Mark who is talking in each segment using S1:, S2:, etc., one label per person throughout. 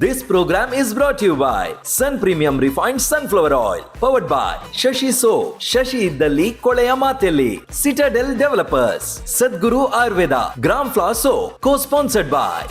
S1: This program is brought you by Sun Premium Refined Sunflower Oil, powered by Shashi So. Shashi ಇದ್ದಲ್ಲಿ ಕೊಳೆಯ ಮಾತೆಲ್ಲಿ. Citadel Developers, Sadguru Ayurveda, Gram Flour Soap, co-sponsored by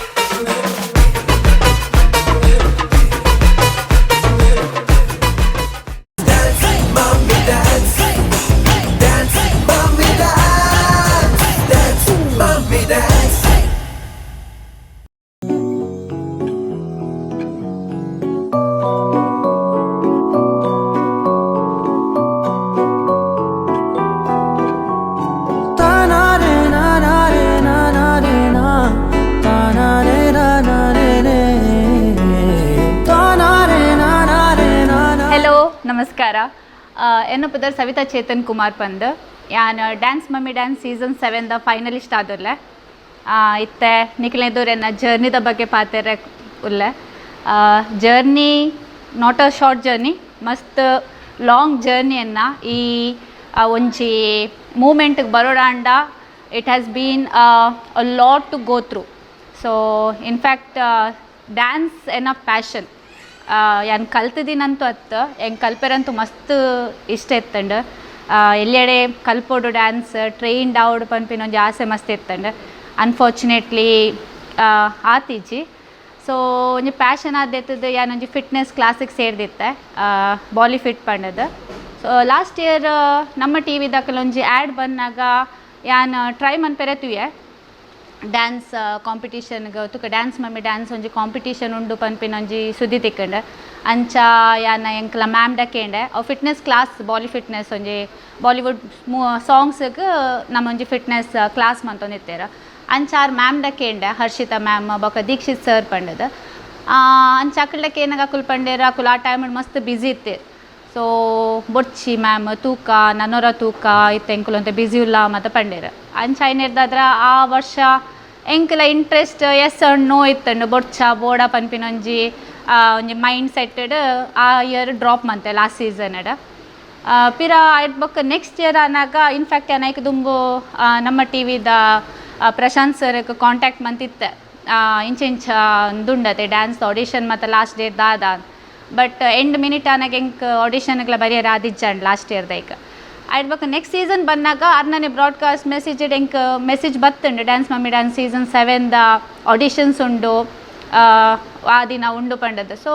S2: Hello, ನಮಸ್ಕಾರ. ಎನ್ನ ಪುದರ್ ಸವಿತಾ ಚೇತನ್ ಕುಮಾರ್ ಪಂದ್. ಯಾನ್ dance mummy dance season 7 the finalist ಆದುಲ್ಲೆ. ಇತ್ತೆ ನಿಕ್ಲೆದೂರ್ ಎನ್ನ ಜರ್ನಿದ ಬಗ್ಗೆ ಪಾತೆರೆ ಉಲ್ಲೆ. Journey not a short journey, ಮಸ್ತ್ ಲಾಂಗ್ ಜರ್ನಿಯನ್ನು. ಈ ಒಂಜಿ ಮೂಮೆಂಟ್ಗೆ ಬರೋಡಾಂಡ it has been a lot to go through. So in fact, dance ಎನ್ನ ಪ್ಯಾಷನ್. ಯಾನ್ ಕಲ್ತಿದ್ದೀನಂತೂ ಅತ್ತ, ಎಂಕ್ ಕಲ್ಪೆರಂತೂ ಮಸ್ತ್ ಇಷ್ಟ ಇತ್ತಂಡ್. ಎಲ್ಲೆಡೆ ಕಲ್ಪೊಡು, ಡ್ಯಾನ್ಸ್ ಟ್ರೈನ್ಡ್ ಆವೊಡು ಪನ್ಪಿನ ಒಂಜಿ ಆಸೆ ಮಸ್ತ್ ಇತ್ತಂಡ್. ಅನ್ಫಾರ್ಚುನೇಟ್ಲಿ ಆತಿಜಿ. ಸೊ ಒಂಜಿ ಪ್ಯಾಷನ್ ಆದಿತ್ತದು. ಯಾನ್ ಒಂಜಿ ಫಿಟ್ನೆಸ್ ಕ್ಲಾಸಿಗೆ ಸೇರ್ದಿತ್ತೆ, ಬಾಲಿ ಫಿಟ್ ಪಂಡದು. So last year ನಮ್ಮ ಟಿ ವಿದಕಲ್ ಒಂಜಿ ಆ್ಯಡ್ ಬನ್ನಗ ಯಾನ್ ಟ್ರೈ ಮನ್ಪೆರೆ ತೂಯೆ ಡ್ಯಾನ್ಸ್ ಕಾಂಪಿಟೇಷನ್ಗೆ. ತುಕ dance mummy dance ಒಂಜಿ ಕಾಂಪಿಟೇಷನ್ ಉಂಡು ಪನ್ಪಿನ ಒಂಜಿ ಸುದ್ದಿ ತಿಕ್ಕಂಡ್. ಅಂಚ ಯಾನ್ ಎಂಕ್ಲ ಮ್ಯಾಮ್ ಕೇಂಡೆ. ಅವು ಫಿಟ್ನೆಸ್ ಕ್ಲಾಸ್, ಬಾಲಿ ಫಿಟ್ನೆಸ್, ಒಂಜಿ ಬಾಲಿವುಡ್ ಸಾಂಗ್ಸ್ಗೆ ನಮ್ಮ ಒಂಜಿ ಫಿಟ್ನೆಸ್ ಕ್ಲಾಸ್ ಮಂತೊಂದಿತ್ತೆರ್. ಅಂಚ ಆರ್ ಮ್ಯಾಮ್ ಕೇಂಡೆ, ಹರ್ಷಿತಾ ಮ್ಯಾಮ್ ಬೊಕ ದೀಕ್ಷಿತ್ ಸರ್ ಪಂಡದು. ಅಂಚ ಅಕಲ್ಡ ಕೇನಗ ಅಕುಲು ಪಂಡೇರ್, ಅಕುಲು ಆ ಟೈಮ್ ಮಸ್ತ್ ಬ್ಯುಸಿ ಇತ್ತೆರ್. ಸೊ ಬೊಡ್ಚಿ ಮ್ಯಾಮ್, ತೂಕ ನನೊರ ತೂಕ, ಇತ್ತೆ ಎಂಕುಲು ಒಂತೆ ಬ್ಯುಸಿ ಉಲ್ಲ ಮತ ಪಂಡೇರ್. ಅಂಚ ಐನೆರ್ದಾದ್ರ ಆ ವರ್ಷ ಎಂಕಲ interest S no ಇತ್ತಂಡು, ಬೊಡ್ಚ ಬೋಡ ಪನ್ಪಿನ ಒಂಜಿ ಒಂಜಿ ಮೈಂಡ್ ಸೆಟ್ಟೆಡ್ ಆ ಇಯರ್ ಡ್ರಾಪ್ ಮಂತೆ ಲಾಸ್ಟ್ ಸೀಸನ್. ಪಿರ ಆಯ್ತು ಬೊಕ್ಕ ನೆಕ್ಸ್ಟ್ ಇಯರ್ ಆನಾಗ, ಇನ್ಫ್ಯಾಕ್ಟ್ ಐಕ್ ದುಂಬು ನಮ್ಮ ಟಿ ವಿದ ಪ್ರಶಾಂತ್ ಸರ್ ಕಾಂಟ್ಯಾಕ್ಟ್ ಮಂತಿತ್ತೆ, ಇಂಚ ಇಂಚ ಉಂಡುಂಡತೆ ಡ್ಯಾನ್ಸ್ ಆಡಿಷನ್ ಮತ್ತು ಲಾಸ್ಟ್ ಡೇಟ್ ದಾದ. But end minute ಆನಾಗ ಎಂಕ್ ಆಡಿಷನ್ಗ್ಲ ಬರಿಯರ ಆದಿಜ್ಜಂಡ್ ಲಾಸ್ಟ್ ಇಯರ್ದೈಕ್. ಆಯ್ತು ಬೊಕ್ಕ ನೆಕ್ಸ್ಟ್ ಸೀಸನ್ ಬಂದಾಗ ಅರ್ನನೆ ಬ್ರಾಡ್ಕಾಸ್ಟ್ ಮೆಸೇಜ್ ಎಂಕ್ message ಬತ್ತುಂಡು, dance mummy dance season 7 the auditions ಉಂಡು, ಆ ದಿನ ಉಂಡು ಪಂಡದ್ದು. ಸೊ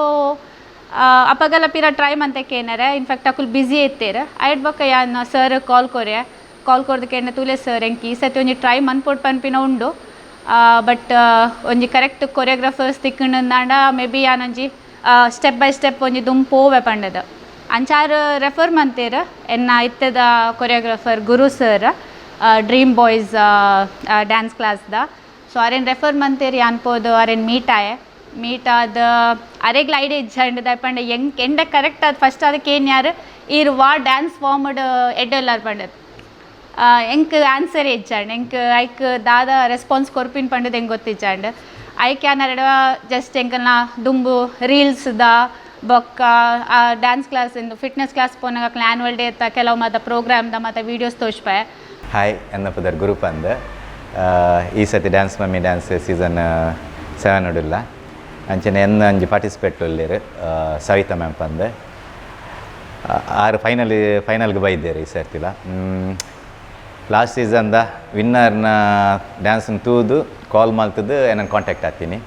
S2: ಅಪಗಲ ಪಿರ ಟ್ರೈ ಮಂತೆ ಕೇನರೆ. ಇನ್ಫ್ಯಾಕ್ಟ್ ಅಕುಲು ಬ್ಯುಸಿ ಇತ್ತೇರ್. ಆಯ್ಟ್ ಬೊಕ್ಕ ಯಾನ್ ಸರ್ ಕಾಲ್ ಕೊರ್ಯೆ. ಕಾಲ್ ಕೊರ್ದು ಕೇಂಡ, ತೂಲೆ ಸರ್, ಎಂಕ್ ಈ ಸತಿ ಒಂಜಿ ಟ್ರೈ ಮನ್ಪೊಡು ಪನ್ಪಿನ ಉಂಡು, ಬಟ್ ಒಂಜಿ ಕರೆಕ್ಟ್ ಕೊರಿಯೋಗ್ರಾಫರ್ಸ್ ತಿಕ್ಕಂಡಾಂಡ ಮೇ ಬಿ ಯಾನೊಂಜಿ step by step ಒಂಜಿ ದುಂಬು ಪೋವೆ ಪಂಡದು. ಅಂಚಾರ್ ರೆಫರ್ ಮಂತೇರ್ ಎನ್ನ ಇತ್ತೆದ ಕೊರಿಯೋಗ್ರಾಫರ್ ಗುರು sir, dream boys dance ಕ್ಲಾಸ್ದ. So Aron refer ಮಂತೇರ್. ಯಾನ್ ಪೋದು ಅರೆನ್ ಮೀಟ್ ಆಯೆ. ಮೀಟ್ ಆದ ಅರೆಗ್ಲ ಐಡಿಯಾ ಇಜ್ಜಂಡ್. ದಾಯೆ ಎಂಕ್ ಎಂಡ ಕರೆಕ್ಟ್ ಅದು ಫಸ್ಟ್ ಅದಕ್ಕೆ ಏನು ಯಾರು ಈರ್ ವಾ ಡ್ಯಾನ್ಸ್ ಫಾರ್ಮ್ಡ್ ಎಡ್ಡೆಲ್ಲಾರ್ ಪಂಡದು. ಎಂಕ್ ಆನ್ಸರ್ ಇಜ್ಜಂಡ್. ಎಂಕ್ ಐಕ್ ದಾದ ರೆಸ್ಪಾನ್ಸ್ ಕೊರ್ಪಿನ ಪಂಡದು ಎಂಕ್ ಗೊತ್ತಿಜ್ಜಂಡ್. ಐಕ್ ಯಾನರೆಡ ಜಸ್ಟ್ ಎಂಕಲ್ನ ದುಂಬು ರೀಲ್ಸ್ದ ಬೊಕ್ಕ ಡ್ಯಾನ್ಸ್ ಕ್ಲಾಸ್ ಇಂದು ಫಿಟ್ನೆಸ್ ಕ್ಲಾಸ್ ಪೋನಾಗ ಆ್ಯನ್ಯುವಲ್ ಡೇ ಕೆಲವು ಮಾತ ಪ್ರೋಗ್ರಾಮ್ದ ಮತ್ತು ವೀಡಿಯೋಸ್ ತೋಜ್ಪಾಯ.
S3: ಹಾಯ್, ಎನ್ನ ಪುದರ್ ಗುರು ಪಂದ್. ಈ ಸತಿ dance mummy dance season 7 ಉಡುಲ್ಲ. ಅಂಚನೆ ಎನ್ನ ಒಂಜಿ ಪಾರ್ಟಿಸಿಪೇಟ್ ಉಲ್ಲೇರು ಸವಿತಾ ಮ್ಯಾಮ್ ಪಂದ್. ಆರು ಫೈನಲ್ಗೆ ಬೈದೇರು ಈ ಸರ್ತಿಲ. ಲಾಸ್ಟ್ ಸೀಸನ್ದ ವಿನ್ನರ್ನ ಡ್ಯಾನ್ಸ್ನ ತೂದು ಕಾಲ್ ಮಲ್ತದ್ದು ಏನನ್ನು ಕಾಂಟ್ಯಾಕ್ಟ್ ಆಗ್ತೀನಿ.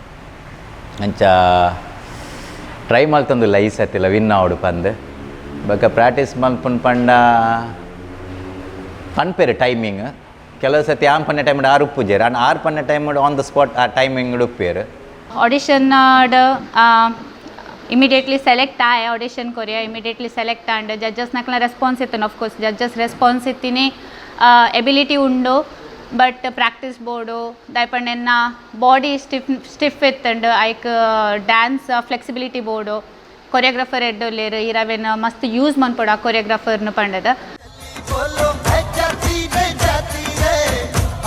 S3: ಅಂಚ ಟ್ರೈ ಮಲ್ತೊಂದುಲ್ಲ ಈ ಸರ್ತಿಲ ವಿನ್ ಆವಡು ಪಂದ್. ಬೊಕ ಪ್ರಾಕ್ಟೀಸ್ ಮಲ್ಪುನ್ ಪಂಡ ಪನ್ಪೇರು ಟೈಮಿಂಗ್. ಕೆಲವು ಸತಿ ಆನ್ ಪನ್ನೆ ಟೈಮ್ ಆರು ಉಪ್ಪುಜೇರು ಆನ್ ಆರು ಪನ್ನೆ time on the spot ಆ ಟೈಮಿಂಗ್ ಉಪ್ಪೇರು.
S2: Audition immediately select ಆಯೆ. ಆಡಿಷನ್ ಕೊರಿಯ immediately select and judges ನಕ್ಲ response ಇತ್ತು. Of course judges response ಇತ್ತೀನಿ, ಎಬಿಲಿಟಿ ಉಂಡು, but practice board. ದಾಯಪಂಡ ಎನ್ನ body stiff stiff ಇತ್ತಂಡು, ಐಕ್ dance flexibility board, choreographer ಎಡ್ಡೊಲ್ಲೇರು, ಇರವೇನು ಮಸ್ತ್ ಯೂಸ್ ಮನ್ಪೊಡು ಆ ಕೊರಿಯೋಗ್ರಾಫರ್ನು ಪಂಡದ.
S4: ਬੋਲੋ ਹੈ ਜਾਤੀ ਵੇ ਜਾਤੀ ਰੇ,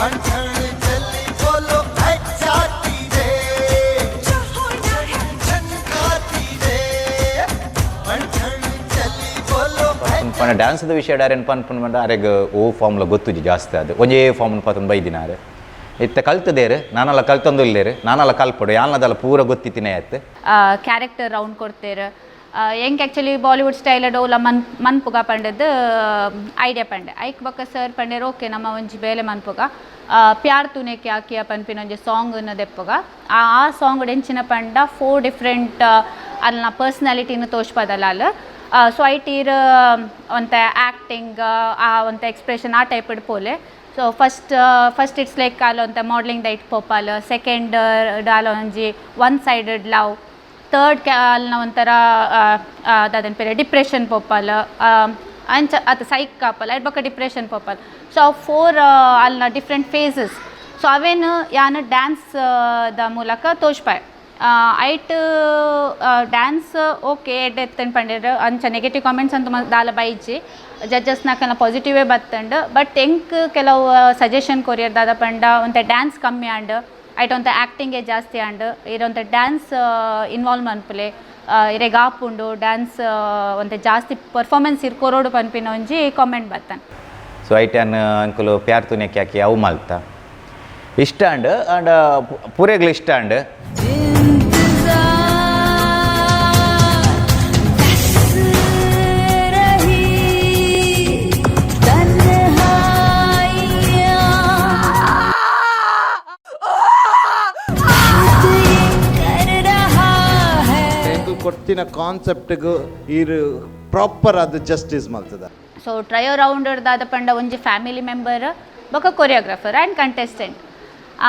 S4: ਅਣਠਣ ਚੱਲੀ, ਬੋਲੋ ਹੈ ਜਾਤੀ ਰੇ, ਝਨਕਾਤੀ ਰੇ, ਅਣਠਣ ਚੱਲੀ, ਬੋਲੋ ਹੈ
S3: ಪಂಡ ಡ್ಯಾನ್ಸ್ದ ವಿಷಯ ಡಾರೇನು ಪನ್ಪುನ್ ಪಂಡ ಅರೆಗ್ ಓ ಫಾರ್ಮ್ಲ ಗೊತ್ತುಜಿ ಜಾಸ್ತಿ. ಅದು ಒಂಜೇ ಫಾರ್ಮ್ನ ಪತೊಂದು ಬೈದಿನಾರು. ಇತ್ತೆ ಕಲ್ತದೇರು ನಾನಲ್ಲ ಕಲ್ತೊಂದು ಇಲ್ಲೇರು ನಾನಲ್ಲ ಕಲ್ಪಡು ಯಾನದಲ್ಲ ಪೂರ ಗೊತ್ತಿತ್ತಿನೇ ಆಯ್ತು.
S2: ಕ್ಯಾರೆಕ್ಟರ್ ರೌಂಡ್ ಕೊಡ್ತೇರು. ಎಂಕ್ actually Bollywood style ಡೋಲ ಮನ್ ಮನ್ಪುಗ ಪಂಡದ್ದು ಐಡಿಯಾ ಪಂಡೆ. ಐಕ್ ಬೊಕ್ಕ ಸರ್ ಪಂಡೇರು, ಓಕೆ, ನಮ್ಮ ಒಂಜಿ ಬೇಲೆ ಮನ್ಪುಗ, ಪ್ಯಾರ್ ತೂನೆ ಕ್ಯಾ ಕಿಯಾ ಪನ್ಪಿನ ಒಂಜಿ ಸಾಂಗ್ ದೆಪ್ಪುಗ. ಆ ಆ ಸಾಂಗ್ ಎಂಚಿನ ಪಂಡ ಫೋರ್ ಡಿಫ್ರೆಂಟ್ ಅಲ್ನ ಪರ್ಸ್ನಾಲಿಟಿನ ತೋಜ್ಪದಲ್ಲ ಅಲ್. ಸೊ ಐಟೀರ್ ಒಂತೆ ಆ್ಯಕ್ಟಿಂಗ್, ಆ ಒಂತೆ ಎಕ್ಸ್ಪ್ರೆಷನ್ ಆ ಟೈಪ್ ಪೋಲೆ. So first first it's like ಅಲ್ ಒಂತೆ ಮಾಡಲಿಂಗ್ ದೈಟ್ ಪೋಪಾಲ್, ಸೆಕೆಂಡ್ ಡಾಲ್ ಒಂಜಿ one sided love, third ಅಲ್ನ ಒಂಥರ ದಾದನ್ ಪೇರೆ ಡಿಪ್ರೆಷನ್ ಪೋಪಾಲ್, ಅಂಚ ಅತ್ ಸೈಕ್ ಆಪಲ್, ಐಟ್ ಬೊಕ್ಕ ಡಿಪ್ರೆಷನ್ ಪೋಪಲ್. ಸೊ ಅವು ಫೋರ್ ಅಲ್ನ different phases. So ಅವೇನು ಯಾನ್ ಡ್ಯಾನ್ಸ್ the ಮೂಲಕ ತೋಜ್ಪಾಯ್. ಐಟ್ ಡ್ಯಾನ್ಸ್ ಓಕೆ ಎಡ್ಡೆ ಎತ್ತಂಡ್ ಪಂಡೆರ್. ಅಂಚ ನೆಗೆಟಿವ್ ಕಾಮೆಂಟ್ಸ್ ಅಂತ ದಾಲ ಬೈಜಿ, ಜಡ್ಜಸ್ನಕಲ್ನ ಪಾಸಿಟಿವೇ ಬತ್ತಂಡ್. ಬಟ್ ಎಂಕ್ ಕೆಲವು ಸಜೆಷನ್ ಕೊರಿಯರ್, ದಾದ ಪಂಡ ಒಂತೆ ಡ್ಯಾನ್ಸ್ ಕಮ್ಮಿ ಆಂಡ್, ಐಟ್ ಒಂತೆ ಆ್ಯಕ್ಟಿಂಗೇ ಜಾಸ್ತಿ ಆಂಡ್, ಇರೊಂತೆ ಡ್ಯಾನ್ಸ್ ಇನ್ವಾಲ್ವ್ ಮನ್ಪುಲೆ, ಇರೆಗ್ ಆಪುಂಡು ಡ್ಯಾನ್ಸ್, ಒಂತೆ ಜಾಸ್ತಿ ಪರ್ಫಾರ್ಮೆನ್ಸ್ ಇರ್ ಕೊರೊಡು ಪನ್ಪಿನ ಒಂಜಿ ಕಾಮೆಂಟ್ ಬತ್ತಾನೆ.
S3: ಸೊ ಐಟನ್ ಅಂಕುಲು ಪ್ಯಾರ್ ತೂನೆ ಕ್ಯಾಕಿ ಅವು ಮಲ್ತ ಇಷ್ಟ ಅಂಡ್ ಆಂಡ ಪೂರೆಗ್ಲು ಇಷ್ಟ ಅಂಡ್.
S5: इंतजार बस रही तन्हाइयाँ बात ये कर रहा है.
S6: ಎಂಕು ಕೊಟ್ಟಿನ ಕಾನ್ಸೆಪ್ಟ್ಗೂ ಈರು ಪ್ರಾಪರ್ ಅದು ಜಸ್ಟಿಸ್ ಮಲ್ತದ.
S2: ಸೊ ಟ್ರಯೋ ರೌಂಡ್ ದಾದ ಪಂಡ ಒಂಜಿ ಫ್ಯಾಮಿಲಿ ಮೆಂಬರ್ ಬೊಕ್ಕ choreographer and contestant.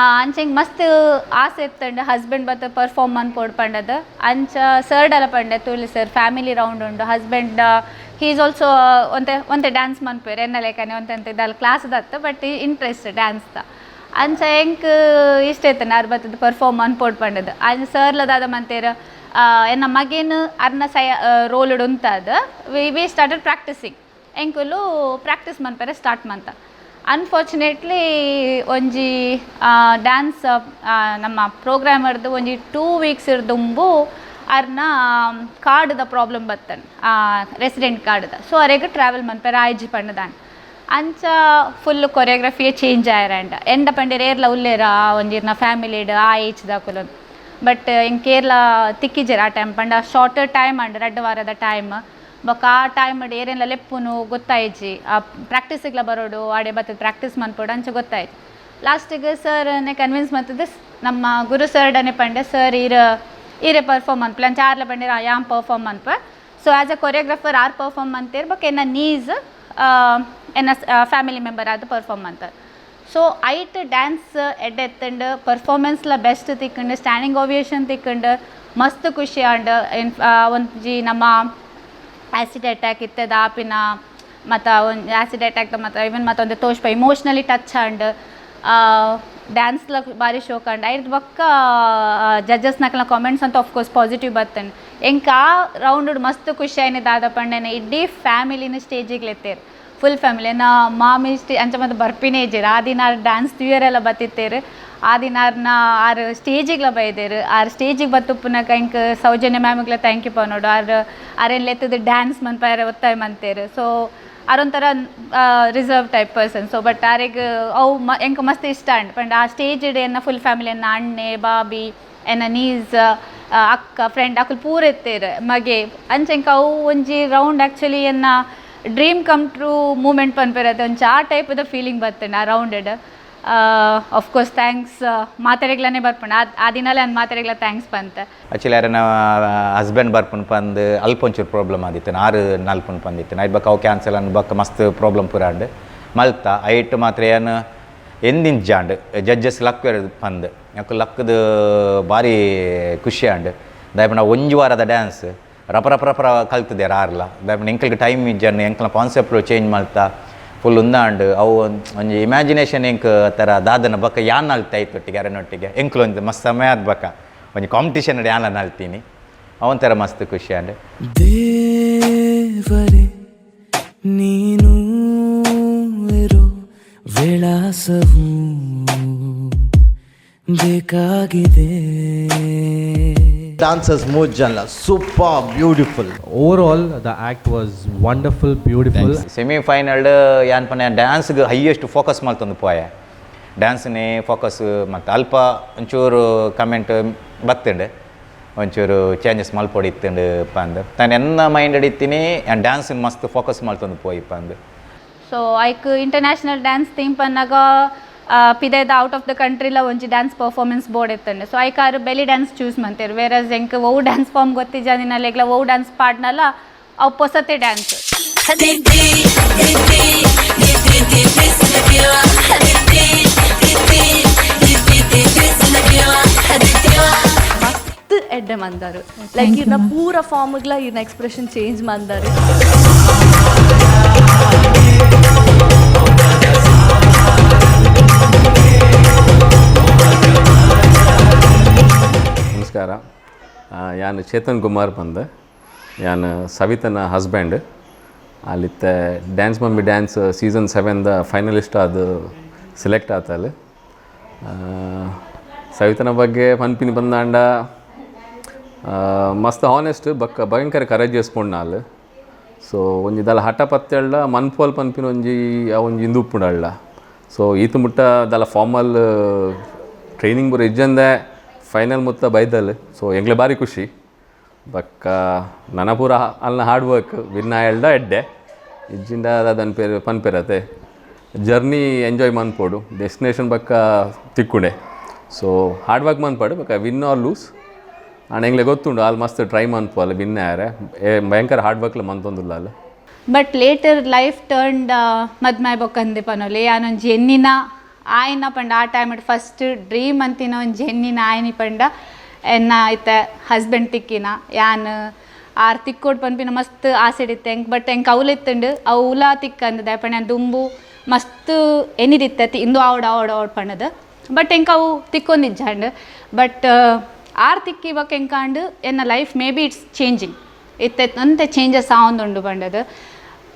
S2: ಅಂಚ ಎಂಕ್ ಮಸ್ತ್ ಆಸೆ ಇತ್ತಂಡ ಹಸ್ಬೆಂಡ್ ಬತ್ತ ಪರ್ಫಾರ್ಮ್ ಮನ್ಪೊಡು ಪಂಡದು. ಅಂಚ ಸರ್ಡಲ ಪಂಡೆ, ತೂಲಿ sir, family round ಉಂಡು, husband he is also ಒಂತೆ ಒಂತೆ ಡ್ಯಾನ್ಸ್ ಮನ್ಪೆರ್ ಎನ್ನ ಲೆಕ್ಕನೆ, ಒಂತೆ ಒಂತೆ ದಾಲ class Datta, but interest dance the. ಅಂಚ ಎಂಕ್ ಇಷ್ಟ ಇತ್ತಂಡ ಆರ್ ಬತ್ತದ ಪರ್ಫಾರ್ಮ್ ಮನ್ಪೊಡು ಪಂಡದು. ಅಂಚ ಸರ್ಲ ದಾದ ಮಂತೇರ್, ಎನ್ನ ಮಗೇನು ಅರ್ನ ಸಯ ರೋಲ್ ಉಂತಾದ V we started practising. ಎಂಕುಲು ಪ್ರಾಕ್ಟೀಸ್ ಮನ್ಪೆರೆ ಸ್ಟಾರ್ಟ್ ಮಂತ. ಅನ್ಫಾರ್ಚುನೇಟ್ಲಿ ಒಂಜಿ ಡ್ಯಾನ್ಸ್ ನಮ್ಮ ಪ್ರೋಗ್ರಾಮರ್ದು ಒಂಜಿ 2 ವೀಕ್ಸ್ ದುಂಬು ಅರ್ನ ಕಾರ್ಡ್ದ ಪ್ರಾಬ್ಲಮ್ ಬತ್ತನ್, ರೆಸಿಡೆಂಟ್ ಕಾರ್ಡ್ದ. ಸೊ ಅರೆಗ್ ಟ್ರಾವೆಲ್ ಮನ್ಪೆರೆ ಆಯ್ಜಿ ಪಂಡದಾನ್. ಅಂಚ ಫುಲ್ ಕೊರಿಯೋಗ್ರಫಿಯೇ ಚೇಂಜ್ ಆಯರಂಡ. ಎಂಡ ಪಂಡೇರ್ ಏರ್ಲ ಉಲ್ಲೇರ ಒಂಜಿರ್ನ ಫ್ಯಾಮಿಲಿಡ್ ಆ ಏಜ್ ದಾಕುಲು. ಬಟ್ ಎಂಕ್ ಏರ್ಲ ತಿಕ್ಕಿಜೆರ್ ಆ ಟೈಮ್ ಪಂಡ ಶಾರ್ಟರ್ ಟೈಮ್ ಅಂಡ್ 2 ವಾರದ ಟೈಮ್. ಬೊಕ್ಕ ಆ ಟೈಮ್ ಏರೆನ್ಲ ಲೆಪ್ಪುನು ಗೊತ್ತಾಯ್ಜಿ. ಆ ಪ್ರಾಕ್ಟೀಸಿಗ್ಲ ಬರೋಡು, ಆಡೆ ಬತ್ತದ ಪ್ರಾಕ್ಟೀಸ್ ಮನ್ಪೊಡು, ಅಂಚ ಗೊತ್ತಾಯ್ತು. ಲಾಸ್ಟಿಗೆ ಸರ್ನೇ ಕನ್ವಿನ್ಸ್ ಮಲ್ತದ್ದು ನಮ್ಮ ಗುರು ಸರ್ಡನೆ ಪಂಡೆ, ಸರ್, ಈರ್ ಈರೆ ಪರ್ಫಾರ್ಮ್ ಮನ್ಪುಲೆ. ಅಂಚ ಆರ್ಲ ಪಂಡೆರ್, ಯಾನ್ ಪರ್ಫಾರ್ಮ್ ಮನ್ಪ. So as a choreographer R perform ಮಂತೇರ್, ಬೊಕ್ಕ ಎನ್ನ ನೀಸ್ ಎನ್ನ ಫ್ಯಾಮಿಲಿ ಮೆಂಬರ್ ಆದ್ ಪರ್ಫಾರ್ಮ್ ಮಂತಾರೆ. ಸೊ ಐಟ್ ಡ್ಯಾನ್ಸ್ ಎಡ್ಡೆ ಎತ್ತಂಡು, ಪರ್ಫಾರ್ಮೆನ್ಸ್ಲ ಬೆಸ್ಟ್ ತಿಕ್ಕಂಡು, ಸ್ಟ್ಯಾಂಡಿಂಗ್ ಓವಿಯೇಷನ್ ತಿಕ್ಕಂಡು, ಮಸ್ತ್ ಖುಷಿ ಆಂಡ್. ಇನ್ ಒಂಜಿ ನಮ್ಮ ಆ್ಯಸಿಡ್ ಅಟ್ಯಾಕ್ ಇತ್ತದ ಆಪಿನ ಮತ್ತು ಒಂದು ಆ್ಯಸಿಡ್ ಅಟ್ಯಾಕ್ ಮತ್ತು ಇವನ್ ಮತ್ತೊಂದು ತೋಷ್ಪ ಇಮೋಷ್ನಲಿ ಟಚ್ ಆಂಡ್, ಡ್ಯಾನ್ಸ್ಲ ಬಾರಿ ಶೋಕ್ ಆಂಡ್. ಐರ್ದ್ ಬೊಕ್ಕ ಜಡ್ಜಸ್ನಕಲ್ನ ಕಾಮೆಂಟ್ಸ್ ಅಂತ of course positive ಬತ್ತಂಡ್. ಎಂಕ್ ಆ ರೌಂಡ್ ಮಸ್ತ್ ಖುಷಿ ಆಯ್ನ ದಾದ ಪಂಡೆನೆ, ಇಡೀ ಫ್ಯಾಮಿಲಿನ ಸ್ಟೇಜಿಗೆ ಲೆತ್ತೇರು, ಫುಲ್ ಫ್ಯಾಮಿಲಿ. ನಾ ಮಾಮಿ ಸ್ಟೇ ಅಂಚ ಮತ್ತೆ ಬರ್ಪಿನೇ ಇಜ್ಜೆರ್. ಆ ದಿನ ಡ್ಯಾನ್ಸ್ ತೂಯರೆಲ್ಲ ಬತ್ತಿತ್ತೇರು. ಆ ದಿನ ಆರ್ನ ಆರ್ ಸ್ಟೇಜಿಗ್ಲ ಬೈದೇರು. ಆರ್ ಸ್ಟೇಜಿಗೆ ಬತ್ತುಪ್ಪುನಕ ಎಂಕ್ ಸೌಜನ್ಯ ಮ್ಯಾಮ್ಗ್ಲ thank you ಪನೋಡು. R ಆರೆನ್ ಲೆತ್ತದ dance ಮನ್ಪಾಯರೆ ಒತ್ತಾಯ ಮಂತೇರು. ಸೊ ಆರೊಂಥರ reserve type person. So but ಆರೆಗ್ ಅವು ಮ ಎಂಕ್ ಮಸ್ತ್ ಇಷ್ಟ ಅಂಡ್. ಪಂಡ ಆ ಸ್ಟೇಜ್ ಎನ್ನ ಫುಲ್ ಫ್ಯಾಮಿಲಿ, ಎನ್ನ ಅಣ್ಣೆ, ಬಾಬಿ, ಎನ್ನ ನೀಸ್, ಅಕ್ಕ, ಫ್ರೆಂಡ್ ಅಕುಲು ಪೂರ ಇತ್ತೇರು, ಮಗೆ. ಅಂಚ ಎಂಕ್ ಅವು ಒಂಜಿ ರೌಂಡ್ ಆ್ಯಕ್ಚುಲಿ ಎನ್ನ dream come true moment ಪನ್ಪೆರ್ ಒಂಚ ಆ ಟೈಪದ ಫೀಲಿಂಗ್ ಬತ್ತಂಡ್ ಆ ರೌಂಡೆಡ್. Of course thanks ಮಾತೆರೆಗ್ಲನೇ ಬರ್ಪುಂಡು. ಆ ಆ ದಿನಲೇ ಅಂದ್ ಮಾತೆರೆಗ್ಲ thanks ಬಂತ.
S3: ಆಕ್ಚುಲಿ ಅರೆನ ಹಸ್ಬೆಂಡ್ ಬರ್ಪುನ್ ಪಂದ್ ಅಲ್ಪ ಒಂಚೂರು ಪ್ರಾಬ್ಲಮ್ ಆದಿತ್ತು, ಆರು ನಲ್ಪುನ್ ಪಂದಿತ್ತು. ಐಟ್ ಬೊಕ್ಕ ಅವು ಕ್ಯಾನ್ಸಲ್ ಅನ್ ಬೊಕ್ಕ ಮಸ್ತ್ ಪ್ರಾಬ್ಲಮ್ ಪೂರ ಆಂಡ್. ಮಲ್ತ ಐಟ್ ಮಾತ್ರ ಏನು ಎಂದಿಂಜಾಂಡ್ ಜಡ್ಜಸ್ ಲಕ್ ಪಂದ್ ಯಾಕೆ ಲಕ್ಕದ ಭಾರಿ ಖುಷಿ ಆಂಡ್. ದಾಯಪಂಡ ಒಂಜಿ ವಾರದ ಡ್ಯಾನ್ಸ್ ರಪ ರಪ ರಪ ಕಲ್ತದೆ ಆರ್ಲ. ದಾಯಪಂಡ ಎಂಕಲ್ಗೆ ಟೈಮ್ ಇಜ್ಜನ್, ಎಂಕಲ್ನ ಕಾನ್ಸೆಪ್ಟ್ ಚೇಂಜ್ ಮಲ್ತ ಫುಲ್ ಉಂದಾಂಡ್. ಅವು ಒಂಜಿ ಇಮ್ಯಾಜಿನೇಷನ್ ಎಂಕ್ ಥರ ದಾದನ ಬೊಕ್ಕ ಯಾನ್ ನಲ್ತ ಐತೊಟ್ಟಿಗೆ ಅರೆನೊಟ್ಟಿಗೆ ಎಂಕ್ಲು ಒಂಜಿ ಮಸ್ತ್ ಸಮಯ ಆದ್ ಬೊಕ್ಕ ಒಂಜಿ ಕಾಂಪಿಟಿಷನ್ ಯಾನ ನಲ್ತೀನಿ, ಅವೊಂಥರ ಮಸ್ತ್ ಖುಷಿ ಆಂಡ್.
S7: ದೇವರೇ ನೀನು ಇರೋ ವಿಳಾಸವು ಬೇಕಾಗಿದೆ.
S6: ಡಾನ್ಸರ್ಸ್ ಮೂರು ಜನ super beautiful.
S8: Overall, the act was wonderful, beautiful.
S3: Semi final ಯಾನ್ ಪಂಡ ಡ್ಯಾನ್ಸ್ಗೆ ಹೈಯೆಸ್ಟ್ ಫೋಕಸ್ ಮಲ್ತೊಂದು ಪೋಯೆ. ಡ್ಯಾನ್ಸ್ನೇ ಫೋಕಸ್ ಮತ್ತು ಅಲ್ಪ ಒಂಚೂರು ಕಮೆಂಟ್ ಬತ್ತುಂಡು, ಒಂಚೂರು ಚೇಂಜಸ್ ಮಲ್ಪೊಡು ಇತ್ತುಂಡು ಪಂದ್. ತಾನು ಎನ್ನ ಮೈಂಡ್ ಇತ್ತೀನಿ ಡ್ಯಾನ್ಸ್ ಮಸ್ತ್ ಫೋಕಸ್ ಮಲ್ತೊಂದು ಪೋಯಿ ಪಂದ್.
S2: ಸೊ ಐಕ್ international dance theme ಪನ್ನಾಗ ಪಿದೈದ out of the ಕಂಟ್ರಿಲ ಒಂಜಿ dance performance board ಇತ್ತಂಡೆ. So ಐಕ್ ಆರು belly dance choose ಮಂತೇರು. Wear ಎಂಕ್ ಒವು ಡ್ಯಾನ್ಸ್ ಫಾರ್ಮ್ ಗೊತ್ತಿಜ್ಜಾದಿನಲ್ಲ, ಎಗ್ಲ ಒವು ಡ್ಯಾನ್ಸ್ ಪಾಡ್ನಲ್ಲ ಅವು ಪೊಸತೆ ಡ್ಯಾನ್ಸ್.
S9: ಮಸ್ತ್ ಎಡ್ಡೆ ಮಂದಾರು. ಲೈಕ್ ಇರ್ನ ಪೂರ ಫಾರ್ಮ್ಗ್ಲ ಇರ್ನ ಎಕ್ಸ್ಪ್ರೆಷನ್ ಚೇಂಜ್ ಮಂದಾರು.
S10: ನಮಸ್ಕಾರ, ಯಾನ್ ಚೇತನ್ ಕುಮಾರ್ ಪಂದ್. ಯಾನ್ ಸವಿತನ ಹಸ್ಬೆಂಡ್. ಅಲ್ಲಿತ್ತೆ dance mummy dance season 7 the finalist ಅದು ಸೆಲೆಕ್ಟ್ ಆತಲ್. ಸವಿತನ ಬಗ್ಗೆ ಪನ್ಪಿನಿ ಬಂದಾಂಡ, ಮಸ್ತ್ ಹಾನೆಸ್ಟ್ ಬಕ್ಕ ಭಯಂಕರ ಕರೇಜಿಯಸ್ ಪೊಣ್ಣಾಲ್. ಸೊ ಒಂಜಿ ದಾಲ ಹಠ ಪತ್ತೆಳ್ಳ ಮನ್ಪೋಲ್ ಪನ್ಪಿನ ಒಂಜಿ ಆ ಒಂಜಿ ಇಂದು ಉಪ್ಪುಂಡಳ್ಳ. ಸೊ ಈತ ಮುಟ್ಟ ದಾಲ ಫಾರ್ಮಲ್ ಟ್ರೈನಿಂಗ್ ಪೂರ ಇಜ್ಜಂದೆ ಫೈನಲ್ ಮುತ್ತ ಬೈದಲ್. ಸೊ ಎಂಗ್ಲೆ ಬಾರಿ ಖುಷಿ. ಬಕ್ಕ ನನ ಪೂರ ಅಲ್ನ hard work win ಆಯಲ್ಡ ಎಡ್ಡೆ ಇಜ್ಜಿಂಡ ಅದನ್ ಪೇರು ಪನ್ಪೆರತೆ, ಜರ್ನಿ ಎಂಜಾಯ್ ಮನ್ಪೋಡು, ಡೆಸ್ಟಿನೇಷನ್ ಬಕ್ಕ ತಿಕ್ಕುಂಡೆ. So hard work ಮನ್ಪಡು ಬಕ್ಕ win R loose and ಎಂಗ್ಲೆ ಗೊತ್ತುಂಡು, ಆಲ್ ಮಸ್ತ್ ಟ್ರೈ ಮನ್ಪು ಅಲ್ಲ ವಿನ್ ಆಯರೆ. ಏ ಭಯಂಕರ ಹಾರ್ಡ್ ವರ್ಕ್ಲ ಮಂತೊಂದುಲ್ಲ ಅಲ್ಲ.
S2: But later life turned ಮದ್ಮಾಯ್ ಬೊಕ್ಕಂದೆ ಪನೊಲಿ. ಯಾನೊಂಜಿ ಎನ್ನಿನ ಆಯ್ನ ಪಂಡ ಆ time first dream ಅಂತಿನ ಒಂಜಿ ಎನ್ನಿನ ಆಯ್ನಿ ಪಂಡ ಎನ್ನ ಐತೆ ಹಸ್ಬೆಂಡ್ ತಿಕ್ಕಿನ. ಯಾನ್ ಆರ್ ತಿಕ್ಕೋಡ್ ಪನ್ಪಿನ ಮಸ್ತ್ ಆಸೆ ಇತ್ತೆ ಎಂಕ್. ಬಟ್ ಎಂಕ್ ಅವ್ಲು ಇತ್ತುಂಡು, ಅವು ತಿಕ್ಕಂದ್ ಪಂಡ ದುಂಬು ಮಸ್ತ್ ಎನ್ನಿದಿತ್ತೆ, ಇಂದು ಆವಡ್ ಆವಡ್ ಆವಡ್ ಪಂಡದು. ಬಟ್ ಎಂಕ್ ಅವು ತಿಕ್ಕೊಂದಿಜ್ಜಾಂಡ್. ಬಟ್ ಆರ್ ತಿಕ್ಕಿ ಬೊಕ್ಕ ಎಂಕಾಂಡ್ ಎನ್ನ life may be it's changing ಇತ್ತೆ, ಒಂತೆ ಚೇಂಜಸ್ ಆವೊಂದುಂಡು ಪಂಡದು.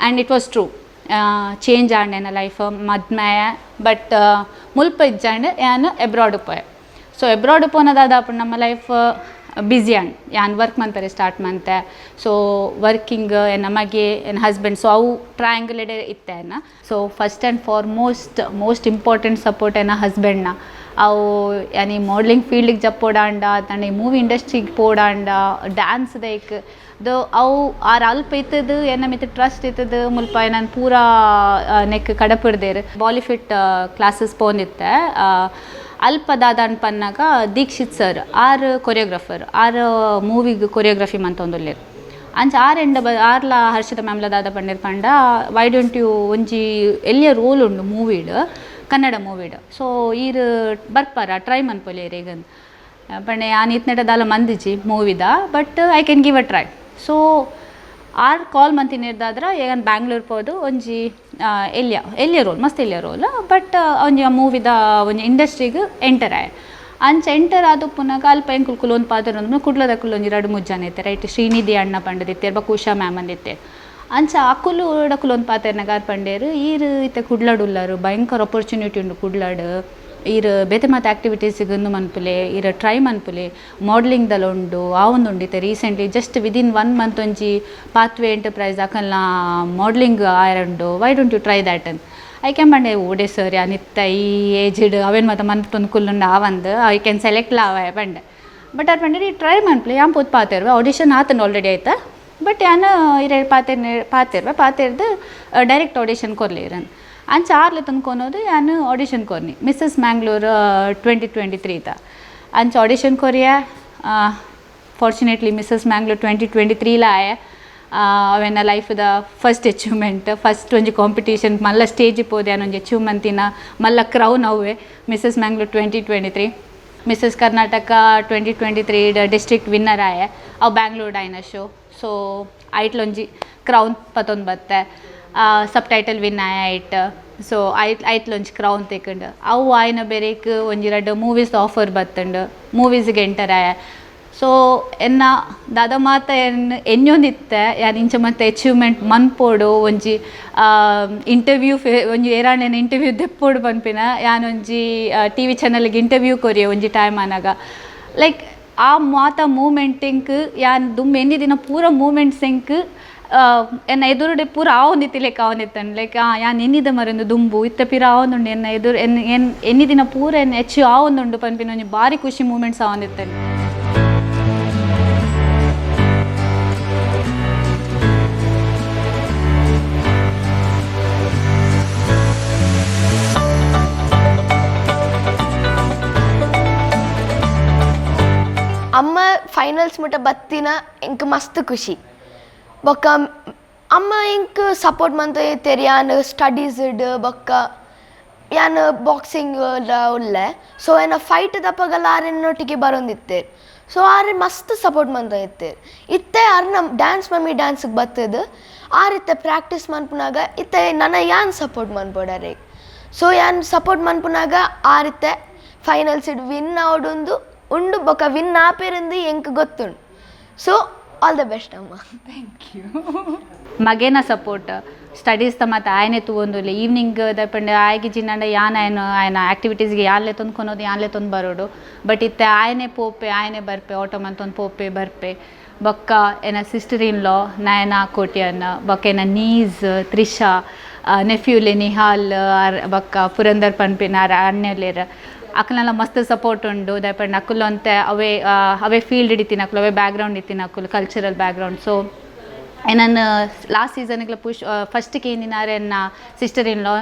S2: And it was true, change and ಎನ್ನ ಲೈಫ್ ಮದ್ಮೆ. ಬಟ್ ಮುಲ್ಪ ಇಜ್ಜಾಂಡ್, ಯಾನ್ ಎಬ್ರಾಡ್ ಪೋಯೆ. ಸೊ ಎಬ್ರಾಡ್ ಪೋನದಾದ ಅప్పుడు ನಮ್ಮ ಲೈಫ್ ಬ್ಯುಸಿ ಆಂಡ್. ಯಾನ್ ವರ್ಕ್ ಮನ್ಪೆರೆ ಸ್ಟಾರ್ಟ್ ಮಂತೆ. ಸೊ ವರ್ಕಿಂಗ್, ಎನ್ನ ಮಗೆ, ಎನ್ನ ಹಸ್ಬೆಂಡ್, ಸೊ ಅವು ಟ್ರಯಾಂಗಲ್ ಇತ್ತೆ ಎನ್ನ. So first and foremost, most important support ಎನ್ನ ಹಸ್ಬೆಂಡ್ನ. ಅವು ಯಾನಿ ಮಾಡಲಿಂಗ್ ಫೀಲ್ಡಿಗೆ ಜಪ್ಪೋಡಾಂಡ, ತನ್ನ ಈ ಮೂವಿ ಇಂಡಸ್ಟ್ರಿಗೆ ಪೋಡಾಂಡ, ಡ್ಯಾನ್ಸ್ ದೈಕ್ ದು ಅವು ಆರ್ ಅಲ್ಪ ಇತ್ತದು, ಎನ್ನ ಮಿತ್ ಟ್ರಸ್ಟ್ ಇತ್ತದು. ಮುಲ್ಪ ನಾನು ಪೂರಾ ನೆಕ್ ಕಡಪಿಡ್ದೇರು ಬಾಲಿಫಿಟ್ ಕ್ಲಾಸಸ್ ಪೋಂದಿತ್ತೆ. ಅಲ್ಪ ದಾದಾನ್ ಪನ್ನಾಗ Dikshit sir R choreographer, R ಮೂವಿಗೆ choreography ಮಂತೊಂದುಲ್ಲೆರ್. ಅಂಚ ಆರ್ ಎಂಡ ಬ ಆರ್ಲ ಹರ್ಷಿತ ಮ್ಯಾಮ್ಲ ದಾದ ಪಂಡೆರ್ ಪಂಡ, why don't you ಒಂಜಿ ಎಲ್ಲಿಯ ರೋಲ್ ಉಂಡು ಮೂವಿಡ್, ಕನ್ನಡ ಮೂವಿಡ್, ಸೊ ಈರ್ ಬರ್ಪಾರ, ಟ್ರೈ ಮನ್ಪೊಲಿ ಈಗಂದ್ ಪಂಡೆ. ಯಾನ್ ಇತ್ನೆಟ ದಾಲ ಮಂದಿಜಿ ಮೂವಿದ, but I can give a try. So R ಕಾಲ್ ಮಂತಿನಿರ್ದಾದ್ರ ಏನ್ ಬ್ಯಾಂಗ್ಳೂರ್ ಪೋದು ಒಂಜಿ ಎಲ್ಲಿಯ ಎಲ್ಲಿಯ ರೋಲ್, ಮಸ್ತ್ ಎಲ್ಲಿಯ ರೋಲ್, ಬಟ್ ಒಂಜಿ ಆ ಮೂವಿದ ಒಂಜಿ ಇಂಡಸ್ಟ್ರಿಗೆ ಎಂಟರ್ ಆಯೆ. ಅಂಚ ಎಂಟರ್ ಆದ್ ಪುನಗ ಅಲ್ಪ ಎಂಕುಲು ಕುಲೊಂದು ಪಾತೆರೊಂದು, ಕುಡ್ಲದಕುಲು ಒಂಜಿ ರಡ್ಡ್ ಮೂಜಿ ಜನ ಇತ್ತೆರ್. ರೈಟ್, ಶ್ರೀನಿಧಿ ಅಣ್ಣ ಪಂಡದಿತ್ತೆರ್, ಬೊಕ್ಕ ಉಷಾ ಮ್ಯಾಮ್ ಅಂದಿತ್ತೆರ್. ಅಂಚ ಅಕುಲು ಡಕುಲು ಪಾತೆರ್ನಗ ಆರ್ ಪಂಡೇರು, ಈರ್ ಇತ್ತೆ ಕುಡ್ಲಡ್ ಉಲ್ಲರು, ಭಯಂಕರ ಅಪರ್ಚುನಿಟಿ ಉಂಡು ಕುಡ್ಲಡ್, ಈರ್ ಬೇತೆ ಮಾತ ಆ್ಯಕ್ಟಿವಿಟೀಸಿಗೆ ಇಂದು ಮನ್ಪುಲೆ, ಈರ್ ಟ್ರೈ ಮನ್ಪುಲೆ, ಮಾಡಲಿಂಗ್ ದಲ ಉಂಡು, ಆವೊಂದುಂಡು. ಇತ್ತೆ recently just within one month ಒಂಜಿ ಪಾತ್ವೆ ಎಂಟರ್ಪ್ರೈಸ್ ಅಕಲ್ನ ಮಾಡಲಿಂಗ್ ಆಯರ ಉಂಡು, why don't you try that ಅಂದ್. ಐಕೆ ಪಂಡೆ, ಓಡೆ ಸರ್, ಯಾನ್ ಇತ್ತ ಈ ಏಜ್ಡ್ ಅವೇನು ಮಾತ ಮನ್ಪೊಂದು ಕುಲ್ಲುಂಡು ಆವಂದು, I can select ಆವಯ Pande. But ಆರ್ ಪಂಡೆ, ಈ ಟ್ರೈ ಮನ್ಪುಲೆ, ಯಾನ್ ಪೋತ್ ಪಾತೆರ್ವೆ, ಆಡಿಷನ್ ಆತಂಡು ಆಲ್ರೆಡಿ ಆಯ್ತಾ, ಬಟ್ ಯಾನ್ ಇರೆ ಪಾತೆರ್ ಪಾತೆರ್ವೆ, ಪಾತೆರ್ದು ಡೈರೆಕ್ಟ್ ಆಡಿಷನ್ ಕೊರ್ಲಿ ಇರನ್. ಅಂಚ ಆರ್ಲೆ ತಂದ್ಕೊನೋದು ಯಾನ್ ಆಡಿಷನ್ ಕೊರ್ನಿ ಮಿಸ್ಸಸ್ ಮ್ಯಾಂಗ್ಳೂರ್ 2023 ತ. ಅಂಚ ಆಡಿಷನ್ ಕೊರಿಯ, ಫಾರ್ಚುನೇಟ್ಲಿ ಮಿಸ್ಸಸ್ ಮ್ಯಾಂಗ್ಳೂರ್ 2023ಲ ಆಯೆ. ಅವೆನ್ನ ಲೈಫ್ದ first achievement, first ಒಂಜಿ ಕಾಂಪಿಟೇಷನ್ ಮಲ್ಲ ಸ್ಟೇಜ್ ಪೋದೆ ಒಂಜಿ ಅಚೀವ್ಮೆಂಟಿನ ಮಲ್ಲ ಕ್ರೌನ್ ಅವ್ವೆ Mrs Mangalore 2023. Mrs Karnataka 2023 district winner ಆಯೆ. ಅವು ಬ್ಯಾಂಗ್ಳೂರ್ ಆಯ್ನ ಶೋ. ಸೊ ಐಟ್ಲೊಂಜಿ ಕ್ರೌನ್ ಪತೊಂದು ಬತ್ತೆ. ಸಬ್ ಟೈಟಲ್ ವಿನ್ ಆಯ ಐಟ್. ಸೊ ಐಟ್ ಐಟ್ಲೊಂಜಿ ಕ್ರೌನ್ ತಿಕ್ಕಂಡು. ಅವು ಆಯ್ನ ಬೇರೆಕ್ ಒಂಜಿ ರಡ್ಡ್ ಮೂವೀಸ್ ಆಫರ್ ಬತ್ತಂಡು, ಮೂವೀಸ್ಗೆ ಎಂಟರ್ ಆಯ. ಸೊ ಎನ್ನ ದಾದ ಮಾತ ಎನ್ ಎನ್ಯೊಂದಿತ್ತೆ, ಯಾನ್ ಇಂಚ ಮತ್ತೆ ಅಚೀವ್ಮೆಂಟ್ ಮನ್ಪೋಡು, ಒಂಜಿ ಇಂಟರ್ವ್ಯೂ ಫೇ ಒಂಜಿ ಏರಾಂಡ ಇಂಟರ್ವ್ಯೂ ದೆಪ್ಪೋಡು ಪನ್ಪಿನ. ಯಾನೊಂಜಿ ಟಿವಿ ಚಾನಲ್ಗೆ ಇಂಟರ್ವ್ಯೂ ಕೊರಿಯೆ ಒಂಜಿ ಟೈಮ್ ಆನಾಗ. ಲೈಕ್ ಆ ಮಾತ ಮೂಮೆಂಟ್ ಎಂಕ್ ಯಾನ್ ದುಂಬು ಎನ್ನಿ ದಿನ ಪೂರ ಮೂಮೆಂಟ್ಸ್ ಎಂಕ್ ಎನ್ನ ಎದುರುಡೆ ಪೂರ ಆವೊಂದಿತ್ತಿ ಲೆಕ್ಕ ಆವೊಂದಿತ್ತಂಡ್ ಲೈಕ್ ಯಾನ್ ಎನ್ನಿದ ಮರೊಂದು ದುಂಬು ಇತ್ತೆ ಪಿರ ಆವೊಂದುಂಡು ಎನ್ನ ಎದುರು ಎನ್ ಎನ್ ಎನ್ನಿ ದಿನ ಪೂರ ಎನ್ನ ಅಚೀವ್ ಆವೊಂದುಂಡು ಪನ್ಪಿನ ಒಂಜಿ ಬಾರಿ ಖುಷಿ ಮೂಮೆಂಟ್ಸ್ ಆವೊಂದಿತ್ತಂಡ್.
S11: ಅಮ್ಮ ಫೈನಲ್ಸ್ ಮುಟ್ಟ ಬತ್ತಿನ ಎಂಕ್ ಮಸ್ತ್ ಖುಷಿ. ಬೊಕ್ಕ ಅಮ್ಮ ಎಂಕ್ ಸಪೋರ್ಟ್ ಮಂತ ಯಾನ್ ಸ್ಟಡೀಸ್ ಬೊಕ್ಕ ಯಾನ್ ಬಾಕ್ಸಿಂಗ್ ಉಲ್ಲೆ. ಸೊ ಎನ್ನ ಫೈಟ್ ದಪಗಲ ಆರ್ ಎನ್ನೊಟ್ಟಿಗೆ ಬರೊಂದಿತ್ತೇರ್. ಸೊ ಆರ್ ಮಸ್ತ್ ಸಪೋರ್ಟ್ ಮಂತ ಇತ್ತೇರ್. ಇತ್ತೆ ಆರ್ನ ಡ್ಯಾನ್ಸ್ ಮಮ್ಮಿ ಡ್ಯಾನ್ಸ್ಗೆ ಬತ್ತದು ಆರ್ ಇತ್ತೆ ಪ್ರಾಕ್ಟೀಸ್ ಮನ್ಪುನಾಗ ಇತ್ತೆ ನನ ಯಾನ್ ಸಪೋರ್ಟ್ ಮನ್ಪೊಡಾರೆ. ಸೊ ಯಾನ್ ಸಪೋರ್ಟ್ ಮನ್ಪುನಾಗ ಆರ್ ಇತ್ತೆ ಫೈನಲ್ಸ್ ಇಡ್ ವಿನ್ ಆವೊಡುಂದು ಉಂಡು ಬೊಕ್ಕ ವಿನ್ ಆಪೇರಂದು ಎಂಕ್ ಗೊತ್ತುಂಡು. So all the best ಅಮ್ಮ.
S2: Thank you. ಮಗೇನ ಸಪೋರ್ಟ್ ಸ್ಟಡೀಸ್ ಮಾತ ಆಯನೆ ತೂವೊಂದುಲ್ಲೆ ಈವ್ನಿಂಗ್ ದಪಂಡ ಆಯಗೆ ಜಿನ್ನಂಡ ಯಾನ್ ಆಯನ ಆಯನ ಆಕ್ಟಿವಿಟೀಸ್ಗೆ ಯಾನ್ಲೆ ತೊಂದ್ಕೊನೋದು ಯಾನ್ಲೆ ತೊಂದು ಬರೋಡು. ಬಟ್ ಇತ್ತೆ ಆಯನೆ ಪೋಪೆ ಆಯನೆ ಬರ್ಪೆ ಆಟೋ ಮಂತೊಂದು ಪೋಪೆ ಬರ್ಪೆ. ಬೊಕ್ಕ ಎನ್ನ ಸಿಸ್ಟರ್ ಇನ್ ಲಾ ನಯನ ಕೋಟ್ಯನ್, ಬೊಕ್ಕ ಎನ್ನ ನೀಸ್ ತ್ರಿಷಾ, ನೆಫ್ಯೂಲೆ ನಿಹಾಲ್ ಆರ್ ಬೊಕ್ಕ ಪುರಂದರ್ ಪನ್ಪಿನ ಆರ್ ಅಣ್ಣೆಲೆರ್ ಅಕ್ಲೆನ ಮಸ್ತ್ ಸಪೋರ್ಟ್ ಉಂಡು. ದಾಯೆಪಂಡ ಅಕುಲು ಒಂತೆ ಅವೇ ಅವೇ ಫೀಲ್ಡ್ ಇತ್ತಿನಕುಲು, ಅವೇ ಬ್ಯಾಕ್ಗ್ರೌಂಡ್ ಇತ್ತಿನಕುಲು, cultural background. So ಎನನ್ last ಸೀಸನ್ಗ್ಲ push first ಕೇಂದಿನಾರ್ ಎನ್ನ ಸಿಸ್ಟರ್ ಇನ್ ಲಾ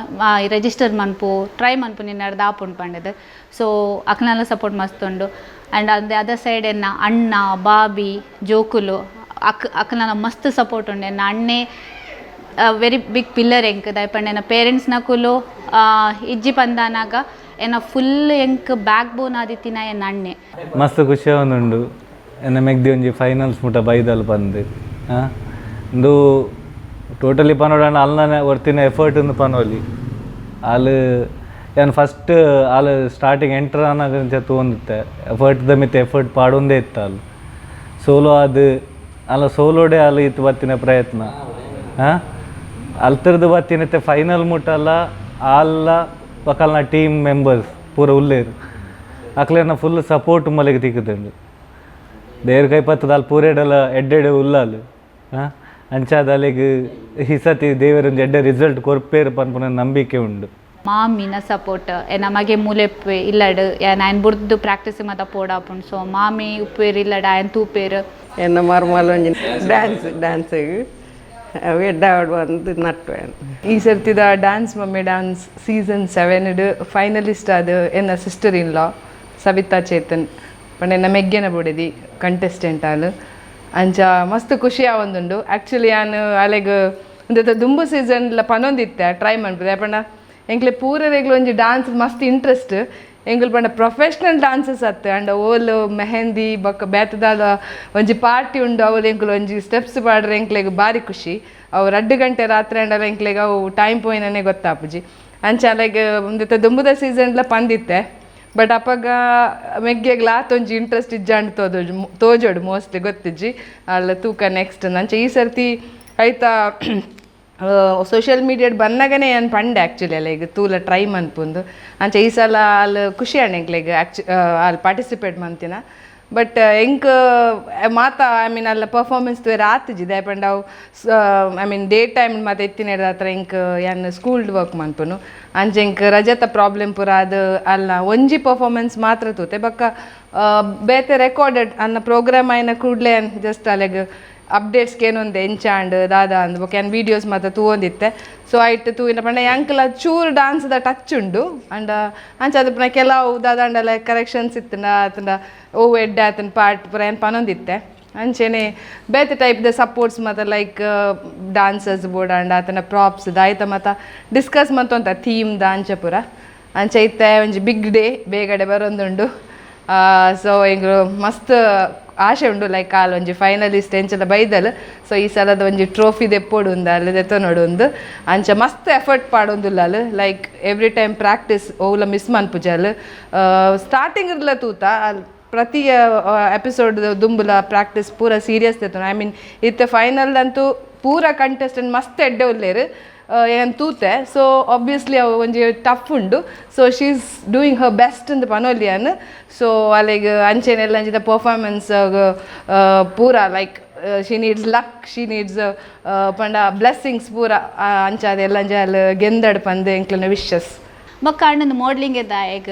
S2: ರಿಜಿಸ್ಟರ್ ಮನ್ಪು ಟ್ರೈ ಮನ್ಪು ನಿನ್ನರ್ದು ಆಪುಂಡು ಪಂಡದು. ಸೊ ಅಕ್ಲೆನ ಸಪೋರ್ಟ್ ಮಸ್ತ್ ಉಂಡು. And on the other side ಎನ್ನ ಅಣ್ಣ ಬಾಬಿ ಜೋಕುಲು ಅಕ್ಲೆನ ಮಸ್ತ್ ಸಪೋರ್ಟ್ ಉಂಡು. ಎನ್ನ ಅಣ್ಣೆ very big pillar ಎಂಕ್. ದಾಯೆಪಂಡ ಎನ್ನ ಪೇರೆಂಟ್ಸ್ನಕುಲು ಇಜ್ಜಿ ಪಂದಾನಾಗ ಎನ್ನ ಫುಲ್ ಎಂಕ್ ಬ್ಯಾಕ್ ಬೋನ್ ಆದಿತ್ತಿನ ಎನ್ನ ಅಣ್ಣೆ.
S12: ಮಸ್ತ್ ಖುಷಿ ಆವೊಂದುಂಡು ಎನ್ನ ಮೆಗ್ದಿ ಒಂಜಿ ಫೈನಲ್ಸ್ ಮುಟ ಬೈದಲ್ ಪಂದ್. ಇಂದು ಟೋಟಲಿ ಪನೊಡಾಂಡ ಅಲ್ನನೆ ಒರ್ತಿನ ಎಫರ್ಟ್ ಉಂದು ಪನೊಲಿ. ಆಲ್ ಯಾನ್ ಫಸ್ಟ್ ಆಲ್ ಸ್ಟಾರ್ಟಿಂಗ್ ಎಂಟರ್ ಆನಗ ಇಂಚ ತೂವೊಂದಿತ್ತೆ ಎಫರ್ಟ್ ದ ಮಿತ್ತ್ ಎಫರ್ಟ್ ಪಾಡೊಂದೇ ಇತ್ತ ಆಲ್. ಸೋಲೋ ಆದ್ ಅಲ್ಲ ಸೋಲೋಡೆ ಆಲ್ ಇತ್ತು ಬತ್ತಿನ ಪ್ರಯತ್ನ. ಅಲ್ತರ್ದು ಬತ್ತಿನತ್ತೆ ಫೈನಲ್ ಮುಟ್ಟಲ್ಲ ಆಲ್ಲ ಬಕಲ್ನ ಟೀಮ್ ಮೆಂಬರ್ಸ್ ಪೂರ ಉಲ್ಲೇರು ಅಕ್ಲೆನ ಫುಲ್ ಸಪೋರ್ಟ್ ಮಲೆಗೆ ತಿಕ್ಕುದುಂಡು. ದೇರ್ ಕೈ ಪತ್ತದ ಅಲ್ ಪೂರೆಡಲ ಎಡ್ಡೆಡೆ ಉಲ್ಲಾಲು. ಅಂಚಾದ ಅಲೆಗ್ ಈ ಸತಿ ದೇವರೊಂಜಿ ಎಡ್ಡೆ ರಿಸಲ್ಟ್ ಕೊರ್ಪೇರು ಪನ್ಪುನ ನಂಬಿಕೆ ಉಂಡು.
S2: ಮಾಮಿನ ಸಪೋರ್ಟ್ ಎನ್ನ ಮಗೆ ಮೂಲೆಪ್ಪೆ ಇಲ್ಲಡ್ ಯಾನ್ ಆಯನ್ ಬುಡ್ದು ಪ್ರಾಕ್ಟೀಸ್ ಮಾತ ಪೋಡಾಪುಂಡು. ಸೊ ಮಾಮಿ ಉಪ್ಪೇರು ಇಲ್ಲಡ್ ಆಯನ್ ತೂಪೇರು.
S13: ಎನ್ನ ಮರ್ಮಲ್ ಒಂಜಿ ಡ್ಯಾನ್ಸ್ ಡ್ಯಾನ್ಸಿಗೆ ಎಡ್ಡಾವಡ್ ಬಂದು ನಟ್ವೆ.
S14: ಈ ಸರ್ತಿದ dance mummy dance season 7 finalist ಆದ ಎನ್ನ sister in law Savita Chetan ಪಂಡ ಎನ್ನ ಮೆಗ್ಗೆನ ಬುಡೆದಿ ಕಂಟೆಸ್ಟೆಂಟ್ ಆಲು. ಅಂಚ ಮಸ್ತ್ ಖುಷಿ ಆವೊಂದುಂಡು. ಆ್ಯಕ್ಚುಲಿ ಯಾನ್ ಅಲೆಗ್ ಒಂದೆತ ದುಂಬು ಸೀಸನ್ಲ ಪನೊಂದಿತ್ತೆ ಟ್ರೈ ಮನ್ಪುದೆ ಪಂಡ ಎಂಕ್ಲೆ ಪೂರೆರೆಗ್ಲ ಒಂಜಿ ಡಾನ್ಸ್ ಮಸ್ತ್ ಇಂಟ್ರೆಸ್ಟ್. ಎಂಕುಲು ಪಂಡ ಪ್ರೊಫೆಷ್ನಲ್ ಡಾನ್ಸಸ್ ಅತ್ತೆ ಅಂಡ ಓಲ್ ಮೆಹಂದಿ ಬೊಕ್ಕ ಬೇತದಾದ ಒಂಜಿ ಪಾರ್ಟಿ ಉಂಡು ಅವ್ಲು ಎಂಕುಲು ಒಂಜಿ ಸ್ಟೆಪ್ಸ್ ಪಾಡ್ರೆ ಎಂಕ್ಲೆಗ್ ಬಾರಿ ಖುಷಿ. ಅವು 2 ಗಂಟೆ ರಾತ್ರಿ ಅಂಡಲ ಎಂಕ್ಲೆಗ್ ಅವು ಟೈಮ್ ಪೋಯಿನನೆ ಗೊತ್ತಾಪುಜಿ. ಅಂಚ ಅಲೆಗ್ ಒಂದೆತ ದುಂಬುದ ಸೀಸನ್ಲ ಪಂದಿತ್ತೆ. ಬಟ್ ಅಪಗ ಮೆಗ್ಗೆಗ್ಲ ಆತೊಂಜಿ ಇಂಟ್ರೆಸ್ಟ್ ಇಜ್ಜಾಂಡ್ ತೋಜೋಡು ಮೋಸ್ಟ್ಲಿ ಗೊತ್ತಿಜ್ಜಿ ಅಲ್ಲ ತೂಕ ನೆಕ್ಸ್ಟ್. ಅಂಚ ಈ ಸರ್ತಿ ಐತ ಸೋಷಿಯಲ್ ಮೀಡಿಯಾಡ್ ಬನ್ನಗನೇ ಯಾನ್ ಪಂಡೆ ಆ್ಯಕ್ಚುಲಿ ಅಲ್ಲ ಈಗ ತೂಲ ಟ್ರೈ ಮನ್ಪುಂದು. ಅಂಚ ಈ ಸಲ ಅಲ್ ಖುಷಿ ಆಂಡ್ ಎಂಕ್ಲೆಗ್ ಅಲ್ಲಿ ಪಾರ್ಟಿಸಿಪೇಟ್ ಮಂತಿನ. ಬಟ್ ಎಂಕ್ ಮಾತ I mean ಅಲ್ಲ ಪರ್ಫಾರ್ಮೆನ್ಸ್ ತೂಯೆರೆ ಆತಿಜಿ ದಾಯೆ ಪಂಡ ಅವು I mean day time ಮಾತ ಇತ್ತಿನ ಎಂಕ್ ಯಾನ್ ಸ್ಕೂಲ್ಡ್ ವರ್ಕ್ ಮನ್ಪುನು. ಅಂಚ ಎಂಕ್ ರಜತ ಪ್ರಾಬ್ಲಮ್ ಪೂರ ಅದು ಅಲ್ಲ ಒಂಜಿ ಪರ್ಫಾರ್ಮೆನ್ಸ್ ಮಾತ್ರ ತೂತೆ. ಬೊಕ್ಕ ಬೇತೆ ರೆಕಾರ್ಡೆಡ್ ಅನ್ನ ಪ್ರೋಗ್ರಾಮ್ ಆಯ್ನ ಕೂಡಲೇ ಜಸ್ಟ್ ಅಲೆಗ್ ಅಪ್ಡೇಟ್ಸ್ ಏನೊಂದು ಎಂಚಾಂಡ್ ದಾದಾ ಅಂದ್ ಬೊಕ್ಕ ಯಾನ್ ವೀಡಿಯೋಸ್ ಮಾತ ತೂವೊಂದಿತ್ತೆ. ಸೊ ಐಟ್ ತೂವಿನ ಪಂಡ ಎಂಕ್ಲ ಚೂರು ಡಾನ್ಸ್ದ ಟಚ್ ಉಂಡು. ಅಂಡ ಅಂಚ ಅದು ಪುನಃ ಕೆಲವು ದಾದಾಂಡಲ ಕರೆಕ್ಷನ್ಸ್ ಇತ್ತಂಡ ಆತಂಡ ಓ ಎಡ್ಡೆ ಆತನ ಪಾರ್ಟ್ ಪೂರ ಏನ್ ಪನೊಂದಿತ್ತೆ. ಅಂಚೆನೆ ಬೇತೆ ಟೈಪ್ ದ ಸಪೋರ್ಟ್ಸ್ ಮಾತ ಲೈಕ್ ಡಾನ್ಸರ್ಸ್ ಬೋಡಾಂಡ ಆತನ ಪ್ರಾಪ್ಸ್ ದಾಯ್ತ ಮಾತ ಡಿಸ್ಕಸ್ ಮಂತೊಂತ ಥೀಮ್ ದ ಅಂಚ ಪೂರ. ಅಂಚ ಇತ್ತೆ ಒಂಜಿ ಬಿಗ್ ಡೇ ಬೇಗಡೆ ಬರೊಂದುಂಡು. ಸೊ ಎಂಕ್ಲು ಮಸ್ತ್ ಆಶೆ ಉಂಡು ಲೈಕ್ ಆಲ್ ಒಂಜಿ ಫೈನಲಿಸ್ಟ್ ಎಂಚಲ ಬೈದಲ್. ಸೊ ಈ ಸಲದ ಒಂಜಿ ಟ್ರೋಫಿ ದೆಪ್ಪೊಡು ಉಂದು ಅಲ್ಲ ದೆತ್ತೊನೊಡು ಉಂದು. ಅಂಚ ಮಸ್ತ್ ಎಫರ್ಟ್ ಪಾಡೊಂದುಲ್ಲ ಅಲ್ like every time practice ಓಲ ಮಿಸ್ ಮನ್ಪುಜಲ್. ಸ್ಟಾರ್ಟಿಂಗ್ ಇರ್ಲ ತೂತ ಅಲ್ ಪ್ರತಿ ಎಪಿಸೋಡ್ ದುಂಬುಲ ಪ್ರಾಕ್ಟೀಸ್ ಪೂರ ಸೀರಿಯಸ್ ದೆತ್ತೊನು. I mean ಇತ್ತೆ ಫೈನಲ್ ಅಂತೂ ಪೂರ ಕಂಟೆಸ್ಟೆಂಟ್ ಮಸ್ತ್ ಎಡ್ಡೆ ಉಲ್ಲೇರು ಏನ್ ತೂತೆ. ಸೊ ಆಬ್ವಿಯಸ್ಲಿ ಅವು ಒಂಜಿ ಟಫ್ ಉಂಡು. So she is doing her best ಅಂದ್ ಪನೊಲಿ ಯಾನ್. ಸೊ ಅಲೆಗ್ ಅಂಚೆನೆಲ್ಲ ಅಂಚಿದ ಪರ್ಫಾರ್ಮೆನ್ಸ್ ಪೂರ like She needs luck, she needs ಪಂಡ blessings ಪೂರ ಅಂಚಾದ ಎಲ್ಲ ಅಂಚಾಲ್ ಗೆಂದಡ್ ಪಂದ್ ಎಂಕ್ಲೆನ ವಿಶಸ್.
S2: ಬೊಕ್ಕ ಅಣ್ಣನ ಮಾಡಲಿಂಗ್ ದಾಯಗ್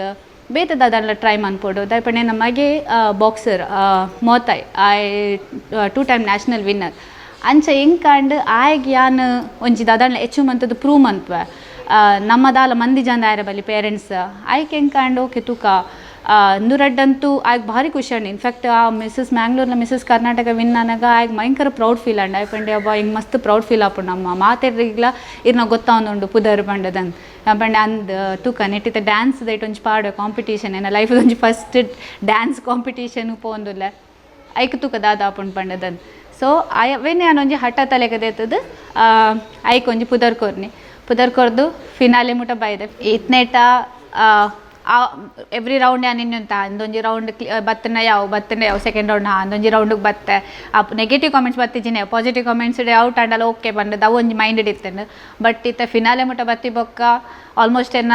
S2: ಬೇತೆ ದಾದಲ್ಲ ಟ್ರೈ ಮನ್ಪೊಡು ದಾಯೆ ನಮ್ಮ ಮಗೆ ಬಾಕ್ಸರ್ ಮೋತಾಯ್ ಆಯ್ 2 time national winner. ಅಂಚ ಎಂಕಾಂಡ್ ಆಯಗ್ ಯಾನ್ ಒಂಜಿ ದಾದಾಂಡ ಅಚೀವ್ ಮಂತದ್ದು ಪ್ರೂವ್ ಮನ್ಪುವೆ ನಮ್ಮ ದಾಲ ಮಂದಿ ಜನ ಆಯರ ಬಲ್ಲಿ ಪೇರೆಂಟ್ಸ್ ಆಯ್ಕೆ ಎಂಕಾಂಡ್ ಓಕೆ ತೂಕ ಅಂದು ಆಯ್ಕೆ ಭಾರಿ ಖುಷಿ ಅಂಡ್ ಇನ್ಫ್ಯಾಕ್ಟ್ ಆ ಮಿಸ್ಸಸ್ ಮ್ಯಾಂಗ್ಳೂರ್ನ ಮಿಸ್ಸಸ್ ಕರ್ನಾಟಕ ವಿನ್ ಆನಾಗ ಆಯ್ಕೆ ಭಯಂಕರ ಪ್ರೌಡ್ ಫೀಲ್ ಅಂಡ್ ಆಯ್ ಪಂಡೆ ಅಬ್ಬ ಹಿಂಗೆ ಮಸ್ತ್ ಪ್ರೌಡ್ ಫೀಲ್ ಆಪುಂಡು ನಮ್ಮ ಮಾತೆರ್ರಿಗ್ಲ ಇರ್ನ ಗೊತ್ತಾವೊಂದುಂಡು ಪುದರ್ ಪಂಡದನ್ ಪಂಡೆ ಅಂದ್ ತೂಕ ನೆಟ್ಟಿತ ಡ್ಯಾನ್ಸ್ ದೈಟ್ ಒಂಜಿ ಪಾಡುವೆ ಕಾಂಪಿಟೇಷನ್ ಎನ್ನ ಲೈಫ್ ಒಂಜಿ first dance competition ಪೋಂದುಲ್ಲ ಐಕ್ ತೂಕ ದಾದ ಆಪುಂಡು ಪಂಡದನ್. ಸೊ ಅವೇನೆ ಒಂಜಿ ಹಠ ತಲೆಗದೇತದು ಐಕ್ ಒಂಜಿ ಪುದರ್ ಕೊರ್ನಿ ಪುದರ್ ಕೊರ್ದು ಫಿನಾಲೆ ಮುಟ ಬೈದೆ ಇತ್ನೇಟ ಎವ್ರಿ ರೌಂಡ್ ಯಾನ್ ಇನ್ನುಂತ ಅಂದೊಂಜಿ ರೌಂಡ್ ಬತ್ತನ ಯಾವ ಸೆಕೆಂಡ್ ರೌಂಡ್ ಹಾಂ ಅಂದೊಂಜಿ ರೌಂಡಿಗೆ ಬತ್ತೆ ಆ ನೆಗೆಟಿವ್ ಕಾಮೆಂಟ್ಸ್ ಬತ್ತಿಜಿನೆ positive comments out ಆಂಡಲ okay ಬಂದದ್ದು ಅವು ಒಂಜಿ ಮೈಂಡೆಡ್ ಇತ್ತಂಡು. ಬಟ್ ಇತ್ತ ಫಿನಾಲೆ ಮುಟ ಬತ್ತಿ ಬೊಕ್ಕ ಆಲ್ಮೋಸ್ಟ್ ಎನ್ನ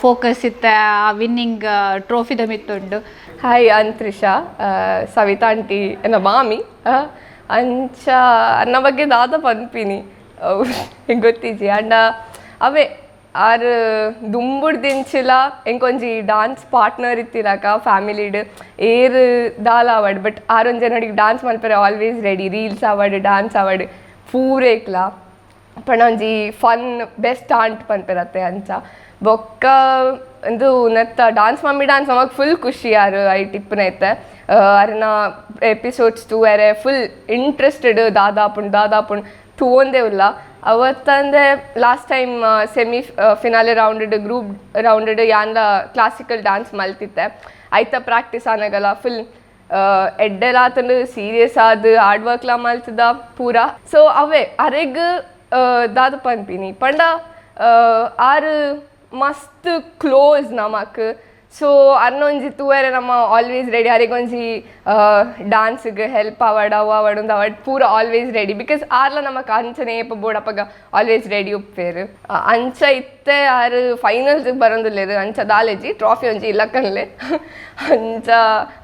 S2: ಫೋಕಸ್ ಇತ್ತ ಆ ವಿನ್ನಿಂಗ್ ಟ್ರೋಫಿದ ಮಿತ್ತುಂಡು.
S15: ಹಾಯ್, ಅನ್ ತ್ರಿಷಾ, ಸವಿತಾ ಆಂಟಿ ಎನ್ನ ಮಾಮಿ. ಅಂಚ ಅನ್ನ ಬಗ್ಗೆ ದಾದ ಪನ್ಪಿನಿ ಗೊತ್ತಿಜಿ ಅಂಡ ಅವೇ ಆರ್ ದುಂಬುಡ್ ದಿಂಚಿಲ ಎಂಕೊಂಜಿ ಡಾನ್ಸ್ ಪಾರ್ಟ್ನರ್ ಇತ್ತಿರಾಕ ಫ್ಯಾಮಿಲಿಡ್ ಏರ್ ದಾಲ ಆವಡ್ ಬಟ್ ಆರೊಂಜಿ ನಡಿಗೆ ಡಾನ್ಸ್ ಮಲ್ಪರೆ always ready, reels ಆವಡ್ ಡಾನ್ಸ್ ಆವಡ್ ಪೂರೇಕ್ಲ ಪಂಡ ಒಂಜಿ fun best aunt ಪನ್ಪೆರತ್ತೆ ಅಂಚ ಬೊಕ್ಕ ಒಂದು ನೆತ್ತ dance mummy dance ನಮಗೆ ಫುಲ್ ಖುಷಿ ಆರು I ಟಿಪ್ಪುನ ಐತೆ ಅರೆನ ಎಪಿಸೋಡ್ಸ್ ತೂವೆರೆ ಫುಲ್ ಇಂಟ್ರೆಸ್ಟೆಡ್ ದಾದಾಪುಂಡು ದಾದಾಪುಂಡು ತೂವೊಂದೇ ಉಲ್ಲ. ಅವತ್ತಂದೆ last time semi finale rounded group rounded ಯಾನ್ಲ classical dance ಮಲ್ತಿತ್ತೆ ಐತ ಪ್ರಾಕ್ಟೀಸ್ ಆನಾಗಲ್ಲ ಫುಲ್ ಎಡ್ಡೆಲಾತಂದು ಸೀರಿಯಸ್ ಆದ್ ಹಾರ್ಡ್ ವರ್ಕ್ಲ ಮಲ್ತದ ಪೂರ. ಸೊ ಅವೇ ಅರೆಗ್ ದಾದ ಪನ್ಪಿನಿ ಪಂಡ ಆರು ಮಸ್ತ್ ಕ್ಲೋಸ್ ನಮಕ್. ಸೊ ಅರ್ನೊಂಜಿ ತೂವೆರೆ ನಮ್ಮ ಆಲ್ವೇಸ್ ರೆಡಿ ಅರೆಗೊಂಜಿ ಡಾನ್ಸ್ಗೆ ಹೆಲ್ಪ್ ಆವಡ್ ಅವು ಆವಡ್ ಒಂದು ಆವಡ್ ಪೂರ always ready because ಆರ್ಲ ನಮಕ್ ಅಂಚನೆ ಏಪ ಬೋಡ್ ಅಪಗ ಆಲ್ವೇಸ್ ರೆಡಿ ಉಪ್ಪೇರು ಅಂಚ ಇತ್ತೆ ಆರು ಫೈನಲ್ಸ್ಗೆ ಬರೋದಿಲ್ಲೇರು ಅಂಚ ದಾಲೇಜಿ ಟ್ರಾಫಿ ಒಂಜಿ ಇಲ್ಲಕ್ಕನ್ಲೆ ಅಂಚ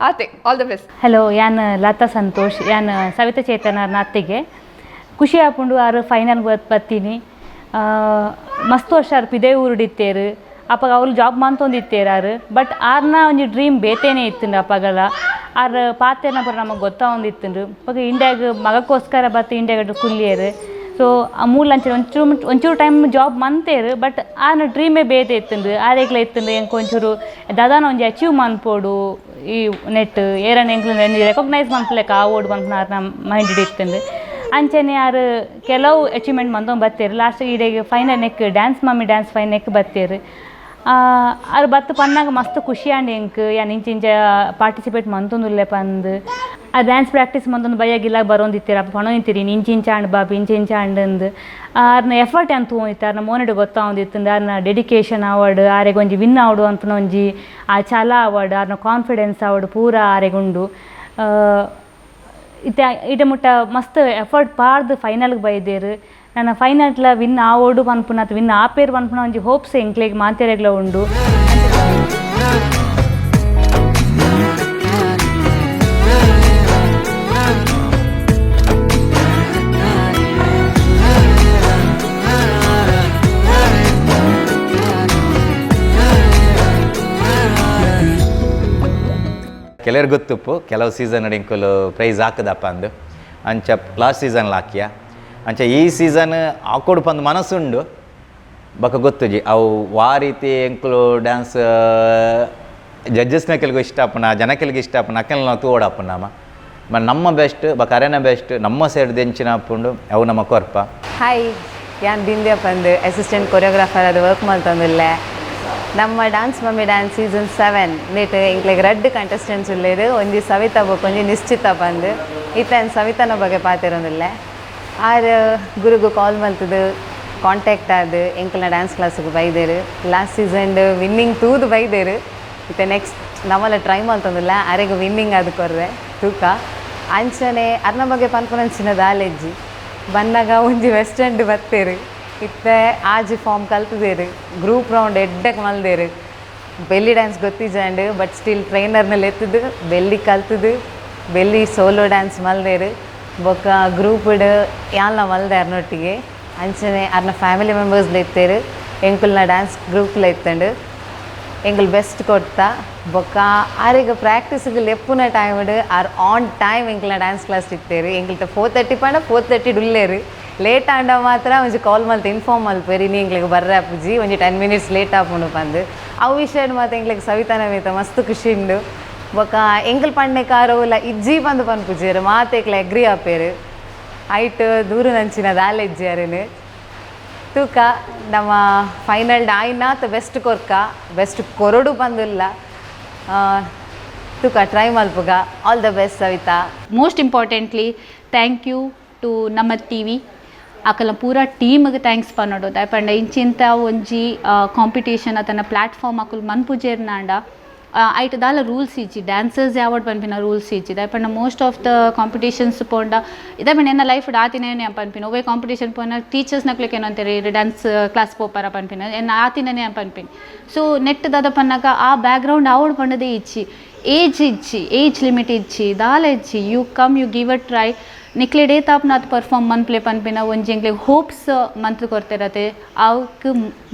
S15: ಆತೆ all the best.
S16: Hello, ಯಾನ್ ಲತಾ ಸಂತೋಷ್, ಯಾನ್ ಸವಿತಾ ಚೇತನ ಅತ್ತಿಗೆ ಖುಷಿ ಆಪುಂಡು ಆರು ಫೈನಲ್ ಬತ್ತೀನಿ. ಮಸ್ತ್ ವರ್ಷ ಆರು ಪಿದೆ ಊರುಡಿತ್ತೇರು ಅಪಗ ಅವ್ಲು ಜಾಬ್ ಮಂತೊಂದಿತ್ತೇರು ಆರು ಬಟ್ ಆರ್ನ ಒಂಜಿ ಡ್ರೀಮ್ ಬೇತೇನೆ ಇತ್ತುಂಡು ಅಪಗಲ ಆರ್ ಪಾತೆರ್ನ ಪೂರ ನಮಗೆ ಗೊತ್ತಾವೊಂದಿತ್ತುಂಡು. ಅಪಗ ಇಂಡಿಯಾಗ್ ಮಗಕ್ಕೋಸ್ಕರ ಬತ್ತು ಇಂಡಿಯಾಗ್ ಕುಲ್ಲಿಯರು. ಸೊ ಆ ಮೂಲ ಅಂಚನೆ ಒಂಚೂರು ಒಂಚೂರು ಟೈಮ್ ಜಾಬ್ ಮಂತೇರು ಬಟ್ ಆರ್ನ ಡ್ರೀಮೇ ಬೇತೆ ಇತ್ತುಂಡು. ಆರೇಗ್ಲ ಇತ್ತುಂಡು ಎಂಕ್ ಒಂಚೂರು ದಾದಾನ ಒಂಜಿ ಅಚೀವ್ ಮನ್ಪೊಡು ಈ ನೆಟ್ ಏರನ ಎಂಕ್ಲು ರೆಕಗ್ನೈಸ್ ಮನ್ಪುಲೆಕ ಆವೊಡು ಪನ್ಪುನ ಆರ್ನ ಮೈಂಡ್ ಇತ್ತುಂಡು. ಅಂಚನೆ ಆರು ಕೆಲವು ಅಚೀವ್ಮೆಂಟ್ ಮಂತೊಂದು ಬತ್ತೇರು ಲಾಸ್ಟ್ ಈಡೆಗ್ final neck dance mummy dance final neck ಬತ್ತೇರು. ಆರು ಬತ್ತು ಪನ್ನಾಗ ಮಸ್ತ್ ಖುಷಿ ಆಂಡ್ ಎಂಕ್ ಯಾನ್ ಇಂಚ ಇಂಚ ಪಾರ್ಟಿಸಿಪೇಟ್ ಮಂತೊಂದುಲ್ಲೆ ಪಂದ್ ಆ ಡ್ಯಾನ್ಸ್ ಪ್ರಾಕ್ಟೀಸ್ ಮಂತೊಂದು ಬಯ್ಯಾಗಿಲ್ಲ ಬರೋಂದಿತ್ತೀರ ಅಪ್ಪ ಪಣೊಂದಿತ್ತೀರಿ ಇಂಚ ಇಂಚ ಆಂಡ್ ಬಾಬಿ ಇಂಚ ಇಂಚ ಆಂಡ್ ಆರ್ನ ಎಫರ್ಟ್ ಅಂತ ತೂವೊಂದಿತ್ತು ಆರ್ನ ಮೋನೆಡ್ ಗೊತ್ತಾವೊಂದಿತ್ತುಂಡು ಆರ್ನ ಡೆಡಿಕೇಶನ್ ಆವಡ್ ಆರೆಗ್ ಒಂಜಿ ವಿನ್ ಆವಡು ಅನ್ಪುನ ಒಂಜಿ ಆ ಛಲ ಆವಡ್ ಆರ್ನ ಕಾನ್ಫಿಡೆನ್ಸ್ ಆವಡ್ ಪೂರ ಆರೆಗುಂಡು. ಇತ್ತೆ ಇಡೆ ಮುಟ್ಟ ಮಸ್ತ್ ಎಫರ್ಟ್ ಪಾಡ್ದು ಫೈನಲ್ಗೆ ಬೈದೇರು. ನನ್ನ ಫೈನಲ್ಟ್ಲ ವಿನ್ ಆವೋಡು ಪನ್ಪುನ ಅಥವಾ ವಿನ್ ಆಪೇರು ಪನ್ಪುನ ಒಂಜಿ ಹೋಪ್ಸ್ ಎಂಕ್ಲೆಗ್ ಮಾತೆರೆಗ್ಲ ಉಂಡು.
S3: ಕೆಲವ್ರಿಗೆ ಗೊತ್ತುಪ್ಪು ಕೆಲವು ಸೀಸನ್ ಇಂಕುಲು ಪ್ರೈಸ್ ಹಾಕದಪ್ಪ ಅಂದು ಅಂಚ ಲಾಸ್ಟ್ ಸೀಸನ್ ಹಾಕಿಯ ಅಂಚ ಈ ಸೀಸನ್ ಹಾಕೋಡು ಪಂದು ಮನಸ್ಸುಂಡು ಬೊಕ ಗೊತ್ತುಜಿ ಅವು ವಾ ರೀತಿ ಎಂಕುಲು ಡ್ಯಾನ್ಸ್ ಜಡ್ಜಸ್ನ ಕೆಲವು ಇಷ್ಟ ಆಪುನ ಜನಕೆಲ್ಗೆ ಇಷ್ಟ ಆಪುನ ಅಕ್ಕಲ್ ನಾವು ತೂವಡಾಪುನ ನಮ್ಮ ನಮ್ಮ ಬೆಸ್ಟ್ ಬೊಕ ಅರೆನ ಬೆಸ್ಟ್ ನಮ್ಮ ಸೈಡ್ ದೆಂಚಿನ ಆಪುಂಡು ಅವು ನಮ್ಮ ಕೊರ್ಪ.
S17: ಹಾಯ್, ಯಾನ್ ಬಿಂದ್ಯ ಪಂದು ಅಸಿಸ್ಟೆಂಟ್ ಕೊರಿಯೋಗ್ರಾಫರ್ ಅದು ವರ್ಕ್ ಮಲ್ತೊಂದುಲ್ಲೆ. ನಮ್ಮ dance mummy dance season 7 net ಎಂಕ್ಲೆಗ್ ರಡ್ಡ್ ಕಂಟೆಸ್ಟೆಂಟ್ಸ್ ಉಲ್ಲೆರ್ ಒಂಜಿ ಸವಿತಾ ಬೊಕ ಒಂಜಿ ನಿಶ್ಚಿತ ಪಂದು. ಇತ್ತೆ ಯಾನ್ ಸವಿತಾನ ಬಗ್ಗೆ ಪಾತೆರೊಂದುಲ್ಲೆ. ಆರ್ ಗುರುಗು ಕಾಲ್ ಮಲ್ತದು ಕಾಂಟ್ಯಾಕ್ಟ್ ಆದ್ ಎಂಕ್ಲೆನ ಡ್ಯಾನ್ಸ್ ಕ್ಲಾಸ್ಗೆ ಬೈದೇರು. Last season winning ತೂದು ಬೈದೇರು. ಇತ್ತೆ ನೆಕ್ಸ್ಟ್ ನಮ್ಮಲ್ಲ ಟ್ರೈ ಮಲ್ತೊಂದುಲ್ಲ ಅರೆಗ್ ವಿನ್ನಿಂಗ್ ಆದ್ ಕೊರ್ರೆ ತೂಕ. ಅಂಚನೆ ಅರ್ನ ಬಗ್ಗೆ ಪನ್ಪುನಂಚಿನ ದಾಲೆಜ್ಜಿ ಬನ್ನಗ ಒಂಜಿ ವೆಸ್ಟರ್ನ್ ಬತ್ತೇರು. ಇತ್ತೆ ಆಜಿ ಫಾರ್ಮ್ ಕಲ್ತದೇರು ಗ್ರೂಪ್ ರೌಂಡ್ ಎಡ್ಡಕ್ಕೆ ಮಲ್ದೇರು. ಬೆಲ್ಲಿ ಡ್ಯಾನ್ಸ್ ಗೊತ್ತಿಜಾಂಡ್ ಬಟ್ ಸ್ಟಿಲ್ ಟ್ರೈನರ್ನಲ್ಲಿ ಎತ್ತದು ಬೆಲ್ಲಿ ಕಲ್ತದು belly solo dance ಮಲ್ದೇರು. ಬೊಕ್ಕ ಗ್ರೂಪ್ಡ್ ಯಾನ್ಲ ಮಲ್ದೆ ಅರ್ನೊಟ್ಟಿಗೆ ಅಂಚನೆ ಅರ್ನ ಫ್ಯಾಮಿಲಿ ಮೆಂಬರ್ಸ್ ಇತ್ತೇರು ಎಂಕುಲ್ನ ಡ್ಯಾನ್ಸ್ ಗ್ರೂಪ್ಲ ಇತ್ತಂಡು ಎಂಕುಲು ಬೆಸ್ಟ್ ಕೊರ್ತ ಬೊಕ್ಕ ಆರಿಗೆ ಪ್ರಾಕ್ಟೀಸ್ಗೆ ಲೆಪ್ಪುನ ಟೈಮ್ಡ್ ಆರ್ ಆನ್ ಟೈಮ್ ಎಂಕಲ್ನ ಡ್ಯಾನ್ಸ್ ಕ್ಲಾಸ್ ಇತ್ತೇರು. ಎಂಕಲ್ಟ 4:30 ಪಂಡ 4:30 ಉಲ್ಲೇರು. ಲೇಟ್ ಆಂಡ ಮಾತ್ರ ಒಂಜಿ ಕಾಲ್ ಮಲ್ತ್ ಇನ್ಫಾರ್ಮ್ ಮಲ್ಪೇರು ಇನಿ ಎಂಕ್ಲೆಗ್ ಬರ್ರೆ ಅಪ್ಪುಜಿ ಒಂಜಿ 10 ಮಿನಿಟ್ಸ್ ಲೇಟ್ ಆಪುಂಡು ಪಂದ್. ಅವು ವಿಷಯಡ್ ಮಾತ್ರ ಎಂಕ್ಲೆಗ್ ಸವಿತಾನ ಮಿತ್ತ ಮಸ್ತ್ ಖುಷಿ ಉಂಡು. ಬೊಕ್ಕ ಎಂಕಲ್ ಪಂಡೆ ಕಾರೋಲ ಇಜ್ಜಿ ಪಂದ್ ಪನ್ಪುಜೆರ್ ಮಾತೆಕ್ಲ ಅಗ್ರಿ ಆಪೇರು. ಐಟ್ ದೂರ ನಂಚಿನ ದಾಲ ಇಜ್ಜಿ ತೂಕ ನಮ್ಮ ಫೈನಲ್ ಆಯ್ನಾತ್ ಬೆಸ್ಟ್ ಕೊರ್ಕ ಬೆಸ್ಟ್ ಕೊರಡು ಪಂದಿಲ್ಲ ತೂಕ try ಮಲ್ಪುಗ. All the best Savita.
S2: Most importantly thank you to Namma TV ಅಕಲ ಪೂರ ಟೀಮ್ಗೆ thanks ಪನ್ನೋಡು. ದಾಯೆ ಇಂಚಿಂತ ಒಂಜಿ ಕಾಂಪಿಟೇಷನ್ ಅತನ ಪ್ಲಾಟ್ಫಾರ್ಮ್ ಅಕುಲು ಮನ್ಪುಜೆರ್ನಾಂಡ ಐಟ್ ದಾಲ ರೂಲ್ಸ್ ಇಜ್ಜಿ, ಡ್ಯಾನ್ಸರ್ಸ್ ಯಾವಡ್ ಪನ್ಪಿನ ರೂಲ್ಸ್ ಇಜ್ಜಿ. ದಾಯೆ ಪಂಡ ಮೋಸ್ಟ್ ಆಫ್ the competitions ಪೋಂಡ ಇದೇ ಪಂಡ ಎನ್ನ ಲೈಫ್ ಆತಿನೇ ಪನ್ಪಿನ ಒವ್ವೇ ಕಾಂಪಿಟೇಷನ್ ಪೋನ ಟೀಚರ್ಸ್ ನಕ್ಲೆಗ್ ಏನಂತಾರೆ ಡ್ಯಾನ್ಸ್ ಕ್ಲಾಸ್ ಪೋಪಾರ ಪನ್ಪಿನ ಎನ್ನ ಆತಿನೇ ಪನ್ಪಿನ. ಸೊ ನೆಟ್ ದಾದ ಪನ್ನಾಗ ಆ ಬ್ಯಾಕ್ಗ್ರೌಂಡ್ ಆವಡ್ ಪಂಡದೇ ಇಜ್ಜಿ, ಏಜ್ ಇಜ್ಜಿ, ಏಜ್ ಲಿಮಿಟ್ ಇಜ್ಜಿ, ದಾಲ ಇಜ್ಜಿ. You come you give a try, ನಿಕ್ಲೆಡೇ ತಾಪ್ನಾತ್ ಪರ್ಫಾರ್ಮ್ ಮನ್ಪ್ಲೆ ಪನ್ಪಿನ ಒಂಜಿ ಎಂಕ್ಲೆಗ್ ಹೋಪ್ಸ್ ಮಂತ್ ಕೊರ್ತಿರತೆ ಅವಕ್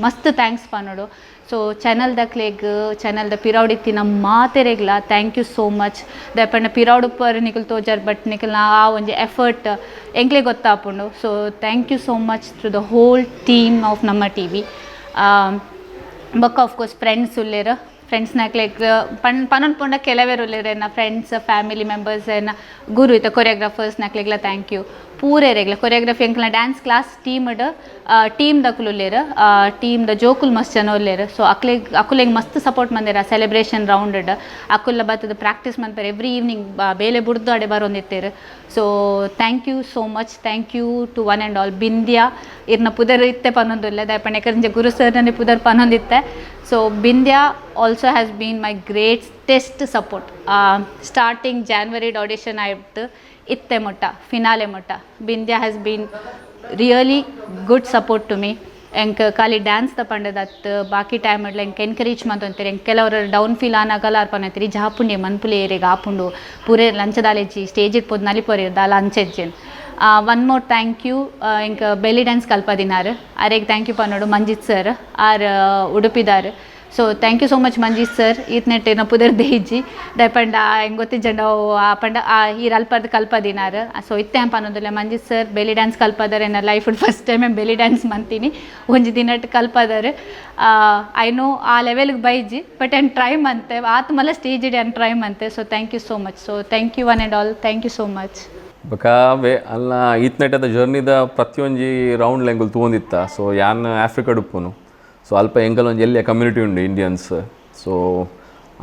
S2: ಮಸ್ತ್ thanks ಪನ್ನೋಡು. ಸೊ channel ದಕ್ಲೆಗ್ ಚಾನಲ್ದ ಪಿರೌಡಿತ್ತಿನ ಮಾತೆರೆಗ್ಲ thank you so much. ದಾಯೆ ಪಂಡ ಪಿರೌಡುಪ್ಪರ್ ನಿಕುಲು ತೋಜಾರ್ ಬಟ್ ನಿಕಲ್ನ ಆ ಒಂಜಿ ಎಫರ್ಟ್ ಎಂಕ್ಲೆಗ್ ಗೊತ್ತಾಪುಂಡು. So thank you so much to the whole team of Namma TV. ಬೊಕ್ಕ ಆಫ್ಕೋರ್ಸ್ ಫ್ರೆಂಡ್ಸ್ ಉಲ್ಲೇರ್, ಫ್ರೆಂಡ್ಸ್ನಕ್ಲೆಗ್ ಪನೊಂದು ಪಂಡ ಕೆಲವೇರು ಉಲ್ಲೇರ್ ಎನ್ನ ಫ್ರೆಂಡ್ಸ್ ಫ್ಯಾಮಿಲಿ ಮೆಂಬರ್ಸ್ ಎನ್ನ ಗುರು ಇತ್ತ ಕೊರಿಯೋಗ್ರಾಫರ್ಸ್ ನಕ್ಲೆಗ್ಲ thank you ಪೂರೆರೆಗ್ಲ. ಕೊರಿಯೋಗ್ರಫಿ ಎಂಕ್ಲ ಡ್ಯಾನ್ಸ್ ಕ್ಲಾಸ್ ಟೀಮ್ಡ್ ಟೀಮ್ ದಕುಲು ಉಲ್ಲೇರ್, ಟೀಮ್ದ ಜೋಕುಲು ಮಸ್ತ್ ಜನ ಉಲ್ಲೇರ್. ಸೊ ಅಕ್ಲೆಗ್ ಅಕುಲೆಗ್ ಮಸ್ತ್ ಸಪೋರ್ಟ್ ಮಂದೆರ್ ಆ ಸೆಲೆಬ್ರೇಷನ್ ರೌಂಡ್ ಅಕುಲ್ಲ ಬತ್ತದ ಪ್ರಾಕ್ಟೀಸ್ ಮನ್ಪೆರ್ ಎವ್ರಿ ಈವ್ನಿಂಗ್ ಬೇಲೆ ಬುಡ್ದು ಅಡೆ ಬರೊಂದಿತ್ತೆರ್. So thank you so much, thank you to one and all. Bindya ಇರ್ನ ಪುದರ್ ಇತ್ತೆ ಪನ್ನೊಂದುಲ್ಲೆ ದಾಯೆ ಪಂಡ ಎಕರಿಂಜ ಗುರು ಸರ್ನೇ ಪುದರ್ ಪನ್ನೊಂದಿತ್ತೆ. So Bindya also has been my greatest support. Starting January audition ಆಯ್ತು ಇತ್ತೆ ಮೊಟ್ಟ ಫಿನಾಲೆ ಮೊಟ್ಟ Bindya has been really good support to me. ಎಂಕ್ ಖಾಲಿ ಡ್ಯಾನ್ಸ್ ದ ಪಂಡದತ್ ಬಾಕಿ ಟೈಮ್ ಇಡ್ಲ ಎಂಕ್ ಎನ್ಕರೇಜ್ ಮಂತೊಂತೆರ್. ಎಂಕ್ ಕೆಲವರು ಡೌನ್ ಫೀಲ್ ಆನಾಗಲ ಆರ್ ಪನೊಂತೆರ್ ಜಾಪುಂಡೆ ಮನ್ಪುಲೆ ಏರೆಗ್ ಆಪುಂಡು ಪೂರೆ ಲಂಚದಾಲೆಜ್ಜಿ ಸ್ಟೇಜ್ ಪೋದು ನಲಿಪೊರೆ ದಾಲ ಅಂಚೆಜ್ಜೆನ್. ಒನ್ ಮೋರ್ thank you ಎಂಕ್ ಬೆಲಿ ಡ್ಯಾನ್ಸ್ ಕಲ್ಪದಿನಾರ್ ಆರೆಗ್ thank you ಪನ್ನೋಡು ಮಂಜಿತ್ ಸರ್ ಆರ್ ಉಡುಪಿದಾರ್. So thank you so much Manjit sir. ಈತ್ನೆಟ್ ಏನ ಪುದರ್ ದೇಜಿ ದಾಯೆ ಪಂಡ ಎಂಗ್ ಗೊತ್ತಿಜ್ಜಂಡ ಆ ಪಂಡ ಈರ್ ಅಲ್ಪರ್ದ್ ಕಲ್ಪದಿನಾರ್. ಸೊ ಇತ್ತೆ ಪನ್ನೊಂದುಲ್ಲೆ ಮಂಜಿತ್ ಸರ್ ಬೆಲಿ ಡ್ಯಾನ್ಸ್ ಕಲ್ಪದಾರ್. ಎನ್ನ life first time belly dance ಮಂತೀನಿ ಒಂಜಿ ದಿನಟ್ ಕಲ್ಪದಾರ್. I know ಆ ಲೆವೆಲ್ಗೆ ಬೈಜಿ ಬಟ್ ಆ್ಯಂಡ್ ಟ್ರೈ ಮಂತೆ ಆತ್ ಮಲ್ಲ ಸ್ಟೇಜ್ ಇಡಿ ಆ್ಯಂಡ್ ಟ್ರೈ ಮಂತೆ. So thank you so much. So thank you one and all, thank you so much.
S10: ಬೊಕ ವೇ ಅಲ್ಲ ಈತ್ನೆಟದ ಜರ್ನಿದ ಪ್ರತಿಯೊಂಜಿ ರೌಂಡ್ ಲೆಂಗುಲ್ ತೂವೊಂದಿತ್ತ. ಸೊ ಯಾನ್ ಆಫ್ರಿಕಾಡ್ ಉಪ್ಪುನು. ಸೊ ಅಲ್ಪ ಎಂಕಲ್ ಒಂಜಿ ಎಲ್ಯ ಕಮ್ಯುನಿಟಿ ಉಂಡು ಇಂಡಿಯನ್ಸ್. ಸೊ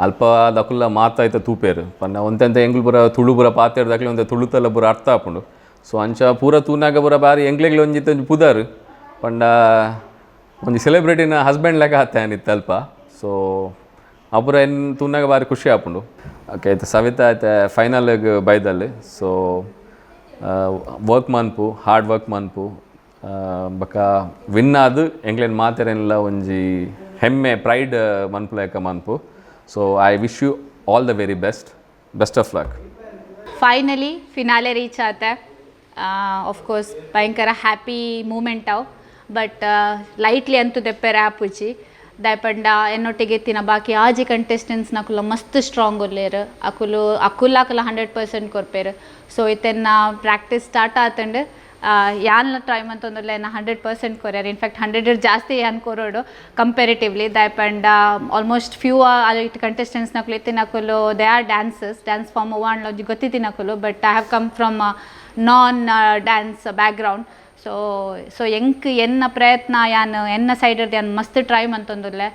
S10: ಅಲ್ಪ ದಕುಲ್ಲ ಮಾತಾಯ್ತ ತೂಪೇರು ಪಂಡ ಒಂತೆಂತ ಎಂಕುಲು ಪೂರ ತುಳು ಪೂರ ಪಾತೆರ್ದಕ್ಲೆ ಒಂತೆ ತುಳುತಲ್ಲ ಪೂರ ಅರ್ಥ ಆಪುಂಡು. ಸೊ ಅಂಚ ಪೂರ ತೂನಾಗ ಪೂರ ಬಾರಿ ಎಂಕ್ಲೆಗ್ಲ ಒಂಜಿ ಒಂಜಿ ಪುದರ್ ಪಂಡ ಒಂಜಿ ಸೆಲೆಬ್ರಿಟಿನ ಹಸ್ಬೆಂಡ್ ಲೆಕ್ಕ ಆತೆ ಆನಿತ್ತು ಅಲ್ಪ. ಸೊ ಅಪುರ ಎನ್ ತೂನಾಗ ಬಾರಿ ಖುಷಿ ಆಪುಂಡು. ಓಕೆ ಆಯ್ತು ಸವಿತಾ ಆಯ್ತು ಫೈನಲ್ಗೆ ಬೈದಲ್ಲಿ. ಸೊ ವರ್ಕ್ ಮನ್ಪು ಹಾರ್ಡ್ ವರ್ಕ್ ಮನ್ಪು ಬೊಕ ವಿನ್ ಆದ್ ಎಂಕ್ಲೆನ್ ಮಾತೆರೆನ್ಲ ಒಂಜಿ ಹೆಮ್ಮೆ pride ಮನ್ಪುಲೆಕ ಮನ್ಪು. So I wish you all the very best, best of luck.
S2: Finally finale reach ಆತೆ. ಆಫ್ಕೋರ್ಸ್ ಭಯಂಕರ ಹ್ಯಾಪಿ ಮೂಮೆಂಟ್ ಅವು ಬಟ್ ಲೈಟ್ಲಿ ಅಂತೂ ದೆಪ್ಪೆರೆ ಆಪುಜಿ. ದಾಯೆ ಪಂಡ ಎನ್ನೊಟ್ಟಿಗೆ ಎತ್ತಿನ ಬಾಕಿ ಆಜಿ ಕಂಟೆಸ್ಟೆಂಟ್ಸ್ ನಕುಲ ಮಸ್ತ್ ಸ್ಟ್ರಾಂಗ್ ಉಲ್ಲೇರ್. ಅಕುಲು ಅಕುಲ ಅಕುಲ 100% ಕೊರ್ಪೇರು. ಸೊ ಇತ್ತೆನ್ನ ಪ್ರಾಕ್ಟೀಸ್ ಸ್ಟಾರ್ಟ್ ಆತಂಡು ಯಾನ್ಲ ಟ್ರೈ ಮಂತೊಂದುಲ್ಲ ಎನ್ನ 100% ಕೊರ್ಯಾರ. ಇನ್ಫ್ಯಾಕ್ಟ್ 100 ಜಾಸ್ತಿ ಯಾನ್ ಕೊರೋಡು ಕಂಪೇರಿಟಿವ್ಲಿ. ದಾಯೆ ಪಂಡ almost few it contestants ನಕುಲು ಇತ್ತಿನಕುಲು they are dancers, dance form ಒವ್ವಾಂಡ್ಲ ಒಂಜಿ ಗೊತ್ತಿತ್ತಿನಕುಲು. But I have come from non dance background. So so ಎಂಕ್ ಎನ್ನ ಪ್ರಯತ್ನ ಯಾನ್ ಎನ್ನ ಸೈಡರ್ದು ಯಾನ್ ಮಸ್ತ್ ಟ್ರೈ ಮಂತೊಂದುಲ್ಲೆ.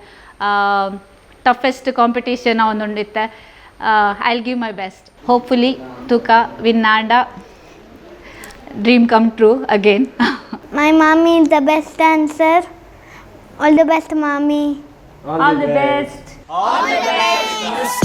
S2: ಟಫೆಸ್ಟ್ ಕಾಂಪಿಟೇಷನ್ ಒಂದುಂಡಿತ್ತೆ. I will give my best. Hopefully ತೂಕ ವಿನ್ ಆಂಡ dream come true again.
S18: My mommy is the best dancer. All the best, mommy.
S16: All the best.
S4: All the best.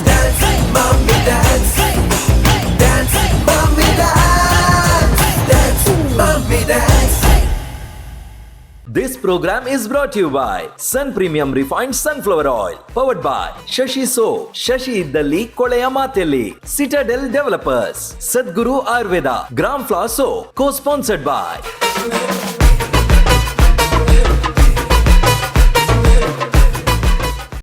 S4: Dance, mommy, dance. Dance, mommy.
S1: This program is brought you by Sun Premium Refined Sunflower Oil, powered by Shashi Soap, Shashi ಇದ್ದಲ್ಲಿ ಕೊಳೆಯ ಮಾತೆಲ್ಲಿ, Citadel Developers, Sadguru Ayurveda, Gram Flour Soap, co-sponsored by.